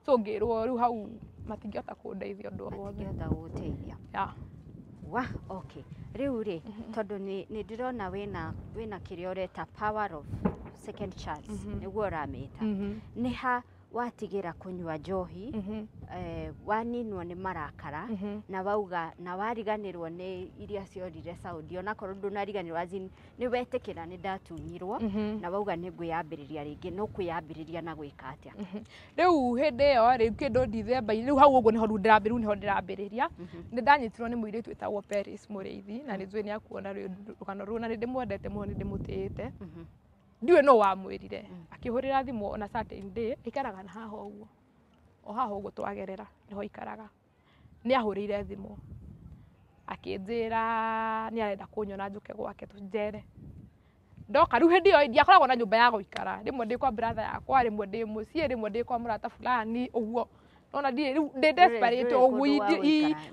so ngĩrwo rĩu hau matingĩhota kũndeithia ũndũ o wothe matingĩhota gũgũteithia. Wa okay rĩu rĩ tondũ nĩ ndĩrona wĩna kĩrĩa ũreta power of second chance nĩguo ũramĩta nĩ ha watigĩra kũnyua njohi waninwo nĩ marakara na wauga na wariganĩrwo nĩ iria ciorire Saudi onakorwo ndũnariganĩrwo as in nĩ wetĩkĩra nĩ ndatunyirwo na wauga nĩ ngwĩyambĩrĩria rĩngĩ no kwĩyambĩrĩria na gwĩka atĩa? Rĩu hĩndĩ ĩyo rĩ kĩndũ Dithemba-inĩ rĩu hau ũguo nĩho rĩu ndĩrambĩrĩria nĩ ndanyitirwo nĩ mũirĩtu wĩtagwo Paris Mũrĩithi na nĩ njũĩ nĩ akuona rũgano rũu na nĩ ndĩmwendete mũno nĩ ndĩmũtĩĩte. Ndiũĩ no wamwĩrire akĩhũrĩra thimũ ona certain day aikaraga na haha ũguo o haha ũguo twagerera nĩho aikaraga nĩ ahũrĩire thimũ akĩnjĩra nĩ arenda kũnyona njũke gwake tũnjere ndoka rĩu hĩndĩ ĩyo ndiakoragwo na nyũmba ya gũikara rĩmwe ndĩ kwa brother yakwa rĩmwe ndĩ mũciĩ rĩmwe ndĩ kwa mũrata fulani ũguo nona ndiĩ rĩu ndĩ desperate ũguo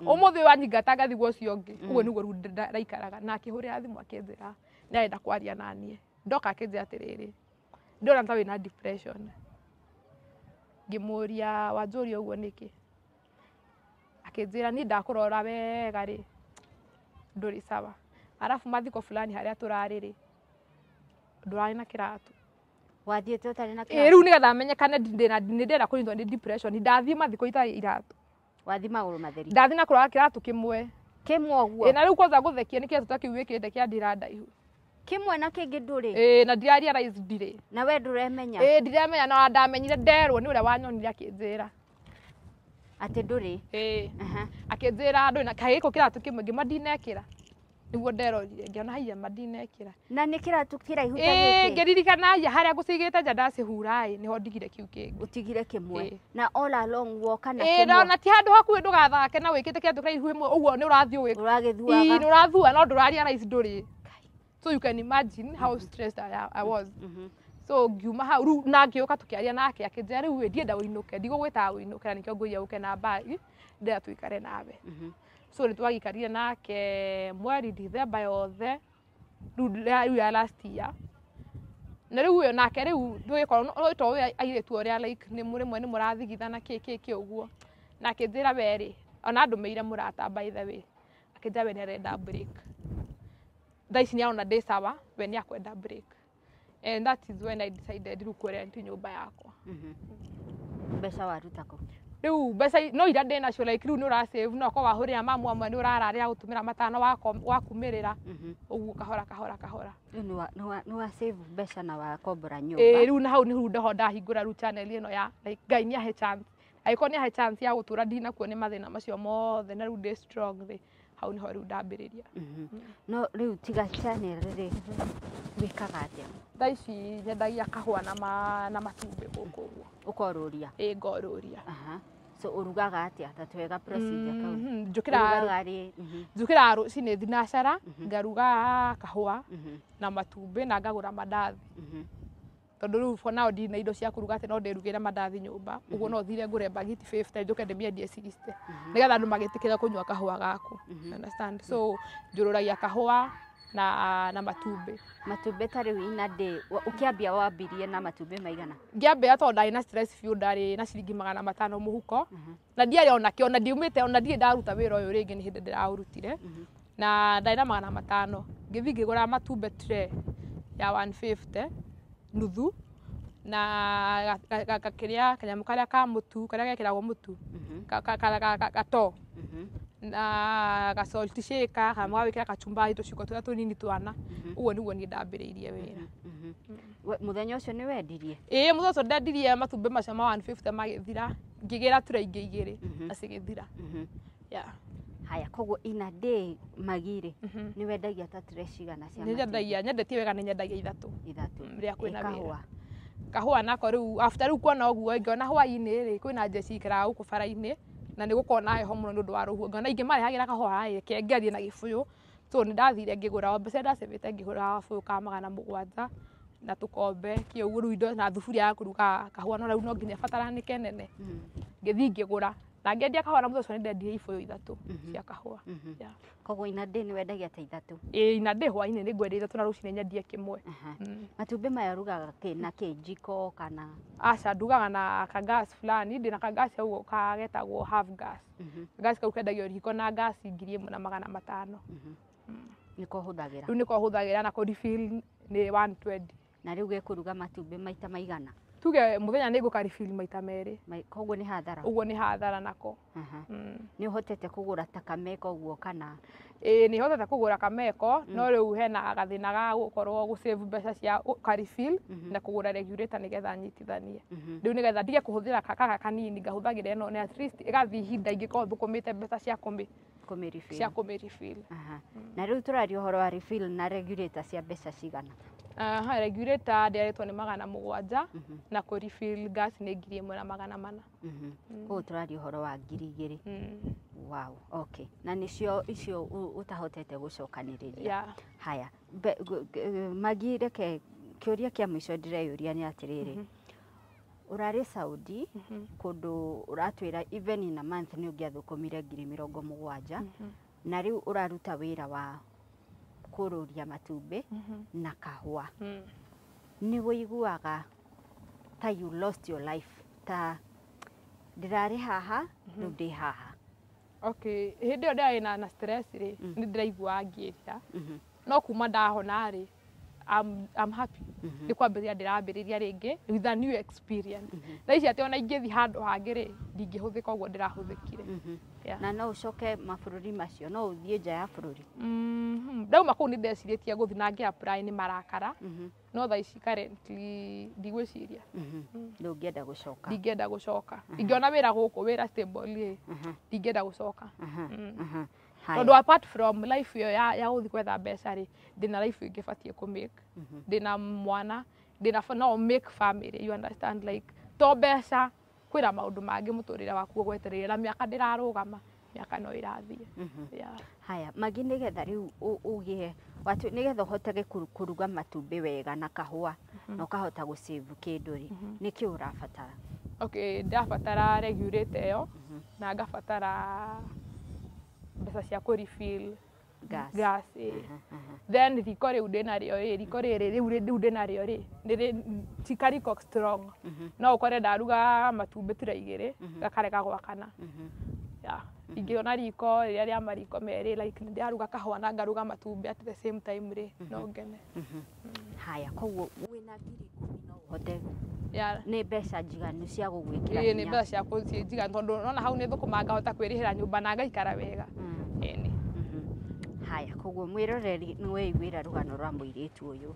ũmũthĩ wanyingata ngathiĩ gwa ũcio ũngĩ ũguo nĩguo rĩu ndaikaraga na akĩhũrĩra thimũ akĩnjĩra nĩ arenda kwaria naniĩ ndoka akĩnjĩra atĩrĩrĩ ndĩrona ta wĩna depression ngĩmũria wanjũria ũguo nĩkĩ akĩnjĩra niĩ ndakũrora wega rĩ ndũrĩ sawa arabu mathiko fulani harĩa tũrarĩ rĩ ndũrarĩ na kĩratũ wathiĩte ũtarĩ na kĩratũ rĩu nĩgetha menyekane nĩ ndĩrenda kũnyitwo nĩ depression ndathiĩ mathiko itarĩ iratũ wathiĩ magũrũ matheri ndathiĩ na kũrora kĩratũ kĩmwe kĩmwe ũguo na rĩu kwanza gũthekia nĩ kĩratũ ta kĩu wĩkĩrĩte kĩa ndira ndaihu kimwe na kĩngĩ ndũrĩ ĩĩ na ndirarealize ndirĩ na we ndũremenya ĩĩ ndiremenya na ndamenyire nderwo nĩ ũrĩa wanyonire akĩnjĩra atĩ ndũrĩ ĩĩ akĩnjĩra ndũrĩ na kaĩ gĩkũ kĩratũ kĩmwe ngĩma ndinekĩra nĩguo nderorire ngĩona haiya ma ndinekĩra na nĩ kĩratũ kĩraihu ta gĩkĩ ĩĩ ngĩririkana haiya harĩa ngũcigĩte nja ndacihura ĩ nĩho ndigire kĩu kĩngĩ ũtigire kĩmwe na all along woka na kĩmwe ĩĩ na ti handũ hakuhĩ ndũgathake na wĩkĩte kĩratũ kĩraihu ĩmwe ũguo nĩ ũrathiĩ ũragĩthuaga ĩĩ nĩ ũrathua no ndũrarealize ndũrĩ. So you can imagine how stressed I was. So ngiuma hau rĩu na ngĩũka tũkĩaria nake akĩnjĩra rĩu ĩ ndienda ũinũke ndigũgwĩtaga ũinũke na nĩkĩo ngũria ũke na mbagi ndĩrenda tũikare nawe. So nĩ twagĩikarire nake mweri Dithemba yothe rĩu ya last year na rĩu ũyũ nake rĩu ndũgĩkorwo to ũyũ airĩtu ũrĩa like nĩ rĩmwe nĩ mũrathigithana kĩ kĩ kĩ ũguo na akĩnjĩra we rĩ ona ndũmĩire mũrata by the way akĩnjĩra we nĩ arenda break thaa ici nĩarona ndĩ sawa we nĩ akwenda break and that is when I decided rĩu kũrent nyũmba yakwa. Mbeca waruta kũ? Rĩu mbeca no ira ndĩ nacio like rĩu nĩ ũrasave, no korwo wahũrĩra mamu amwe nĩ ũrararĩra gũtũmĩra matano wakumĩrĩra ũguo kahora kahora kahora. Rĩu nĩ wa save mbeca na wakombora nyũmba. Ĩĩ, rĩu na hau nĩ ndoho ndahingũra rĩu channel ĩno ya like Ngai nĩ ahe chance, angĩkorwo nĩ ahe chance ya gũtũra ndinakuo nĩ mathĩna macio mothe na rĩu ndĩ strong rĩ, hau nĩho rĩu ndambĩrĩria. No rĩu tiga channel rĩ, wĩkaga atĩa? Thaa ici nyendagia kahũa na matumbĩ gũkũ ũguo. Ũkorũria? Ĩĩ, ngorũria. So ũrugaga atĩa? Ta twega procedure kau. Njũkĩraga rĩ? Njũkĩraga rũcinĩ thinacara, ngaruga kahũa na matumbĩ na ngagũra mandathi. Tondũ rĩu for now ndina indo cia kũruga atĩ no ndĩrugĩre mandathi nyũmba, ũguo no thire ngũre bagiti 50 njũke ndĩmĩendie 60 nĩgetha andũ magĩtĩkĩre kũnyua kahũa gaku. Understand? So njũrũragia kahũa na matumbĩ. Matumbĩ ta rĩu ina ndĩ ũkĩambia wambirie na matumbĩ maigana? Ngĩambia tondũ ndarĩ na stress biũ, ndarĩ na ciringi 500 mũhuko na ndiarĩ onakĩo, ona ndiumĩte, ona ndirĩ ndaruta wĩra ũyũ rĩngĩ, nĩ hĩndĩ ndĩraũrutire na ndarĩ na 500. Ngĩthiĩ ngĩgũra matumbĩ tray ya 150 nuthu na kĩrĩa kanyamũ karĩa ka mũtu karĩa gekĩragwo mũtu gato na ga salt shaker kana magawĩkĩra kachumbari tũcuko tũrĩa tũnini twana. Ũguo nĩguo niĩ ndambĩrĩirie wĩra. Mũthenya ũcio nĩ wendirie? Ĩĩ, mũthenya ũcio ndendirie matumbĩ macio ma 150 magĩthira, ngĩgĩra tray ingĩ igĩrĩ na cigĩthira. Yeah. Haya, koguo ina day magirĩ nĩ wendagia ta tray cigana cia Nĩ nyendagia, nyendetie wega nĩ nyendagia ithatũ. Ithatũ. Rĩrĩa kwĩna wĩra. Kahũa? Kahũa nako rĩu after rĩu kuona ũguo, ngĩona hwaĩ-inĩ rĩ kwĩna njeci ikaraga gũkũ bara-inĩ na nĩ gũkoragwo na heho mũno nĩ ũndũ wa rũhuho, ngĩona ingĩmarehagĩra kahũa rĩ, reke ngerie na gĩbũyũ. So nĩ ndathire ngĩgũra o mbeca ndacĩbĩte, ngĩgũra gabũyũ ka 700 na tũkombe kĩ ũguo rĩu indo na thuburia ya kũruga kahũa, no rĩu no nginya ĩbataranĩke nene. Ngĩthiĩ ngĩgũra na ngĩendia kahũa, na mũthenya ũcio nĩ ndendirie ibũyũ ithatũ cia kahũa. Yeah. Koguo ina day nĩ wendagia ta ithatũ? Ĩĩ, ina day hwaĩ-inĩ nĩ ngwendia ithatũ na rũcinĩ nyendie kĩmwe. Matumbĩ maya ũrugaga kĩ na kĩ, njiko kana? Aca, ndugaga na kagas fulani, ndĩna kagas ũguo kagetagwo half gas. Gas kau kendagio riko na gas 1500. Nĩko ũhũthagĩra? Rĩu nĩko hũthagĩra na kũ refill nĩ 120. Na rĩu gekũruga matumbĩ maita maigana? Tuge mũthenya nĩ ngũka refill maita merĩ. Koguo nĩ hathara? Ũguo nĩ hathara nako. Nĩ ũhotete kũgũra ta kameko ũguo kana? Ĩĩ, nĩ hotete kũgũra kameko, no rĩu hena gathĩna ga gũkorwo gũ save mbeca cia ka refill na kũgũra regulator nĩgetha nyitithanie. Rĩu nĩgetha ndige kũhũthĩra gaka kanini, ngahũthagĩra ĩno na at least ĩgathiĩ ihinda ingĩkorwo thũkũmĩte mbeca cia kũmĩ Kũmĩ refill. Cia kũmĩ refill. Na rĩu tũraria ũhoro wa refill na regulator cia mbeca cigana? Aha, regulator ndĩarĩtwo nĩ 700 na kũ refill gas nĩ 1400. Koguo tũraria ũhoro wa 2000. Wow, okay. Na nĩcio icio ũtahotete gũcokanĩrĩria. Yeah. Haya, Magi, reke kĩũria kĩa mũico ndĩreyũria nĩ atĩrĩrĩ. Ũrarĩ Saudi kũndũ ũratwĩra even in a month nĩ ũngĩathũkũmire 70,000, na rĩu ũraruta wĩra wa kũrũria matumbĩ na kahũa. Nĩ wĩiguaga ta you lost your life, ta ndĩrarĩ haha rĩu ndĩ haha? Okay, hĩndĩ ĩyo ndĩrarĩ na stress rĩ, nĩ ndĩraiguaga ngĩrira, no kuma ndahona rĩ, I'm happy. Nĩ kwambĩrĩria ndĩrambĩrĩria rĩngĩ with a new experience. Thaa ici atĩ ona ingĩthiĩ handũ hangĩ rĩ, ndingĩhũthĩka ũguo ndĩrahũthĩkire. Yeah. Na no ũcoke mabũrũri macio, no ũthiĩ nja ya bũrũri? Ndauma kũu nĩ ndecirĩtie gũthiĩ na ngĩ apply nĩ marakara, no thaa ici currently ndigwĩciria. Ndũngĩenda gũcoka? Ndingĩenda gũcoka. Ingĩona wĩra gũkũ, wĩra stable rĩ, ndingĩenda gũcoka. Tondũ apart from life ĩyo ya gũthiĩ gwetha mbeca rĩ, ndĩna life ĩngĩ batiĩ kũ make, ndĩna mwana, ndĩna no make family, you understand? Like to mbeca, kwĩna maũndũ mangĩ mũtũrĩre waku ũgwetereire, na mĩaka ndĩrarũgama, mĩaka no ĩrathiĩ. Yeah. Haya, Magi, nĩgetha rĩu ũgĩe watu, nĩgetha ũhotage kũruga matumbĩ wega na kahũa na ũkahota gũsave kĩndũ rĩ, nĩkĩ ũrabatara? Okay, ndĩrabatara regulator ĩyo na ngabatara mbeca cia kũ refill gas. Gas, ĩĩ. Then riko rĩu ndĩnarĩo rĩ, riko rĩrĩ rĩu ndĩnarĩo rĩ, ti kariko strong, no ũkore ndaruga matumbĩ tray igĩrĩ gakarega gwakana. Yeah. Ingĩona riko rĩrĩa rĩa mariko merĩ, like ndĩraruga kahũa na ngaruga matumbĩ at the same time rĩ, no ngene. Haya, koguo wĩna 10,000 no ũhote Nĩ mbeca njiganu cia gũgwĩkĩra Ĩĩ, nĩ hinya. mbeca cia kũciĩ njiganu tondũ nona hau nĩ thũkũma ngahota kwĩrĩhĩra nyũmba na ngaikara wega. Ĩni. Haya, koguo mwĩroreri nĩ weiguĩra rũgano rwa mũirĩtu ũyũ.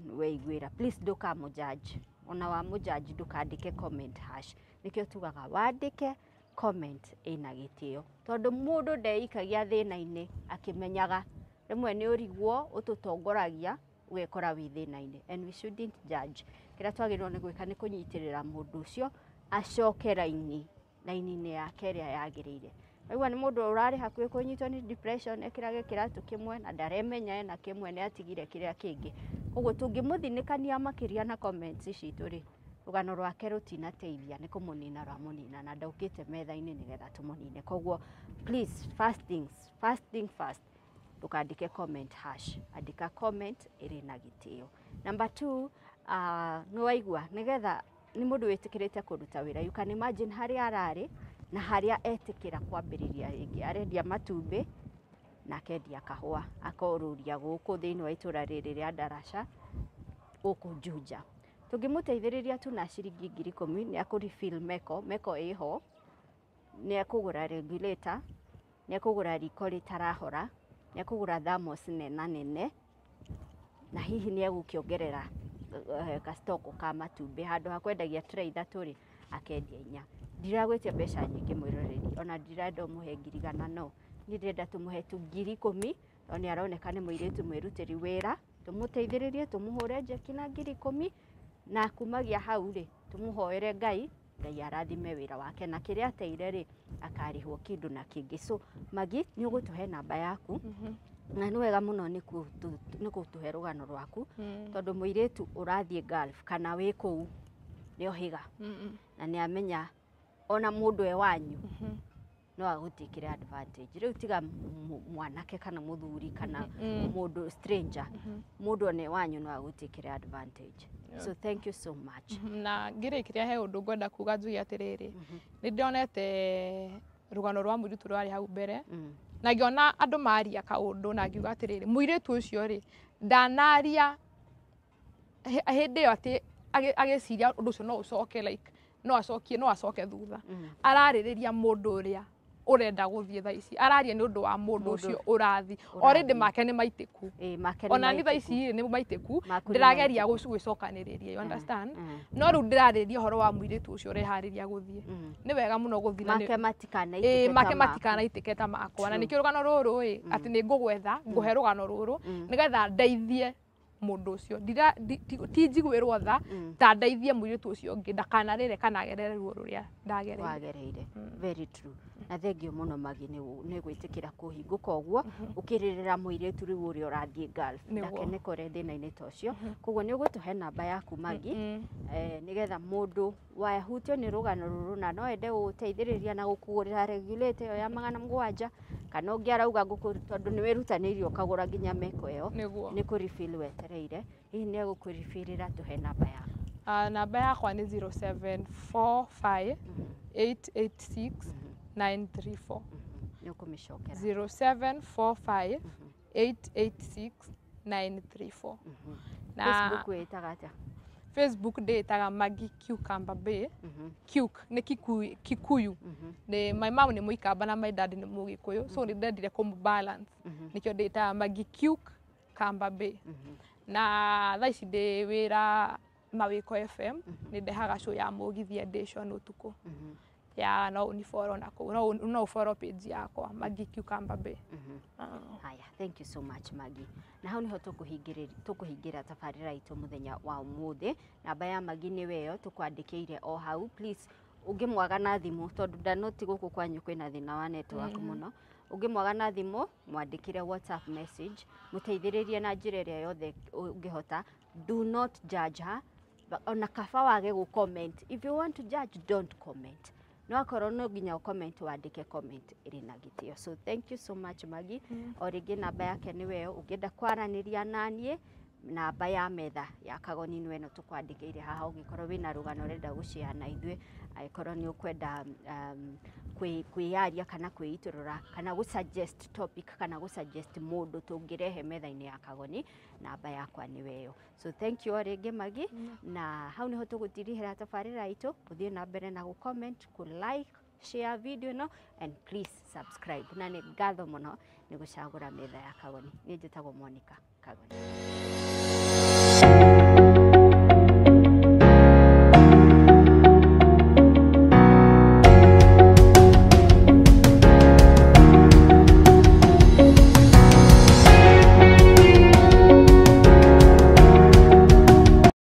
Nĩ weiguĩra, please ndũkamũjudge, ona wamũjudge ndũkandĩke comment hash. Nĩkĩo tugaga wandĩke comment ĩna gĩtĩo, tondũ mũndũ ndeikagia thĩna-inĩ akĩmenyaga. Rĩmwe nĩ ũrigwo ũtũtongoragia ũgekora wĩ thĩna-inĩ, and we shouldn't judge. Kĩrĩa twagĩrĩirwo nĩ gwĩka nĩ kũnyitĩrĩra mũndũ ũcio acoke raini raini-inĩ yake ĩrĩa yagĩrĩire. Waigua nĩ mũndũ ũrarĩ hakuhĩ kũnyitwo nĩ depression, ekĩrage kĩratũ kĩmwe na ndaremenya ena kĩmwe, nĩ atigire kĩrĩa kĩngĩ. Koguo tũngĩmũthinĩkania makĩria na comments citũ rĩ, rũgano rwake rũtinateithia, nĩ kũmũnina rwamũnina, na ndaũkĩte metha-inĩ nĩgetha tũmũnine. Koguo please, first things first, thing first, ndũkandĩke comment hash, andĩka comment ĩrĩ na gĩtĩo. Number two, nĩ waigua nĩgetha nĩ mũndũ wĩtĩkĩrĩte kũruta wĩra. You can imagine harĩa ararĩ na harĩa etĩkĩra kwambĩrĩria rĩngĩ. Arendia matumbĩ na akendia kahũa, akorũria gũkũ thĩinĩ wa itũra rĩrĩ rĩa Ndaraca, gũkũ Juja. Tũngĩmũteithĩrĩria tu na ciringi 10,000, nĩ akũ refill meko, meko ĩho, nĩ ekũgũra regulator, nĩ ekũgũra riko rĩtarahora, nĩ ekũgũra thermos nena nene, na hihi nĩ egũkĩongerera gastoko ka matumbĩ. Handũ ha kwendagia tray ithatũ rĩ, akendia inya. Ndiragwĩtia mbeca nyingĩ mwĩroreri, ona ndirenda ũmũhe 100,000, no niĩ ndĩrenda tũmũhe tu 10,000, tondũ nĩ aroneka nĩ mũirĩtu mwĩrutĩri wĩra. Tũmũteithĩrĩrie, tũmũhũre njeki na 10,000, na kumagia hau rĩ, tũmũhoere Ngai, Ngai arathime wĩra wake, na kĩrĩa ateire rĩ, akarĩhwo kĩndũ na kĩngĩ. So Maggie, nĩ ũgũtũhe namba yaku, na nĩ wega mũno nĩ gũtũhe rũgano rwaku, tondũ mũirĩtu ũrathiĩ Gulf kana wĩ kũu nĩ ohiga, na nĩ amenya ona mũndũ e wanyu no agũtikĩre advantage. Rĩu tiga mwanake kana mũthuri kana mũndũ stranger, mũndũ one wanyu no agũtikĩre advantage. So thank you so much. Na ngĩrĩkĩria he ũndũ ngwenda kuga, njuge atĩrĩrĩ, nĩ ndĩronete rũgano rwa mũirĩtu rwarĩ hau mbere, na ngĩona andũ maria kaũndũ, na ngiuga atĩrĩrĩ, mũirĩtu ũcio rĩ, ndanaria hĩndĩ ĩyo atĩ agĩciria ũndũ ũcio no ũcoke, like no acokie, no acoke thutha. Ararĩrĩria mũndũ ũrĩa ũrenda gũthiĩ thaa ici, araria nĩ ũndũ wa mũndũ ũcio ũrathiĩ. Already make nĩ maitĩku. Ona ni thaa ici nĩ maitĩku, ndĩrageria gwĩcokanĩrĩria, you understand? No rĩu ndĩrarĩria ũhoro wa mũirĩtu ũcio ũreharĩria gũthiĩ. Nĩ wega mũno gũthiĩ na make matikanaitĩke, make matikanaitĩke ta makwa. Na nĩkĩo rũgano rũrũ ĩ, atĩ nĩ ngũgwetha ngũhe rũgano rũrũ nĩgetha ndeithie mũndũ ũcio. Ti njiguĩrwo tha, ta ndeithie mũirĩtu ũcio ũngĩ ndakanarĩre kana agerere ruo rũrĩa ndagereire. Wagereire. Very true. Na thengio mũno Maggie nĩ gwĩtĩkĩra kũhingũka ũguo ũkĩrĩrĩra mũirĩtu rĩu ũrĩa ũrathiĩ Gulf, ndakenekore thĩna-inĩ ta ũcio. Koguo nĩ ũgũtũhe namba yaku Maggie, nĩgetha mũndũ wahutio nĩ rũgano rũrũ na no ende gũgũteithĩrĩria na gũkũgũrĩra regulator ĩyo ya 700, kana ũngĩ arauga ngũkũ, tondũ nĩ wĩrutanĩirie ũkagũra nginya meko ĩyo, nĩ kũ refill wetereire, hihi nĩ egũkũrefillĩra. Tũhe namba yaku. Namba yakwa nĩ 0745 886 934. Nĩ ũkũmĩcokera. 0745 886 934. Na Facebook wĩtaga atĩa? Facebook ndĩĩtaga Maggie Cucumber Bay. Cuk nĩ Kikuyu, Kikuyu. Nĩ my mom nĩ Mũikamba na my dad nĩ Mũgĩkũyũ, so nĩ ndendire kũmũ balance, nĩkĩo ndĩĩtaga Maggie Cucumber Bay. Na thaa ici ndĩ wĩra Mawĩko FM, nĩ ndehaga show ya Mũgithi Edition ũtukũ. Ya no ũnifollow na kũu, no ũfollow page yakwa Maggie Cucumber Bay. Haya, thank you so much Maggie. Na hau niho tũkũhingĩra tabarĩra itũ mũthenya wa ũmũthĩ. Namba ya Maggie nĩwe ĩyo tũkwandĩkĩire o hau. Please, ũngĩmwaga na thimũ, tondũ ndanoti gũkũ kwanyu kwĩna thĩna wa network mũno, ũngĩmwaga na thimũ, mwandĩkĩre WhatsApp message, mũteithĩrĩrie na njĩra ĩrĩa yothe ũngĩhota. Do not judge her. Ona kaba wage gũ comment. If you want to judge, don't comment. No akorwo no nginya comment, wandĩke comment ĩrĩ na gĩtĩo. So thank you so much Maggie. O rĩngĩ namba yake nĩwe ĩyo. Ũngĩenda kwaranĩria naniĩ, namba ya metha ya Kagoni nĩwe ĩno tũkwandĩkĩire haha. Ũngĩkorwo wĩna rũgano ũrenda gũshare na ithuĩ, angĩkorwo nĩ ũkwenda Kwĩyaria kana kwĩitũrũra kana gũ suggest topic kana gũ suggest mũndũ tũngĩrehe metha-inĩ ya Kagoni, namba yakwa nĩwe ĩyo. So thank you o rĩngĩ, Magi, na hau nĩho tũgũtirihĩra tabarĩra itũ. Ũthiĩ na mbere na gũ comment, kũ like, share video ĩno and please subscribe. Na nĩ ngatho mũno nĩ gũcagũra metha ya Kagoni. Niĩ njĩtagwo Monica Kagoni.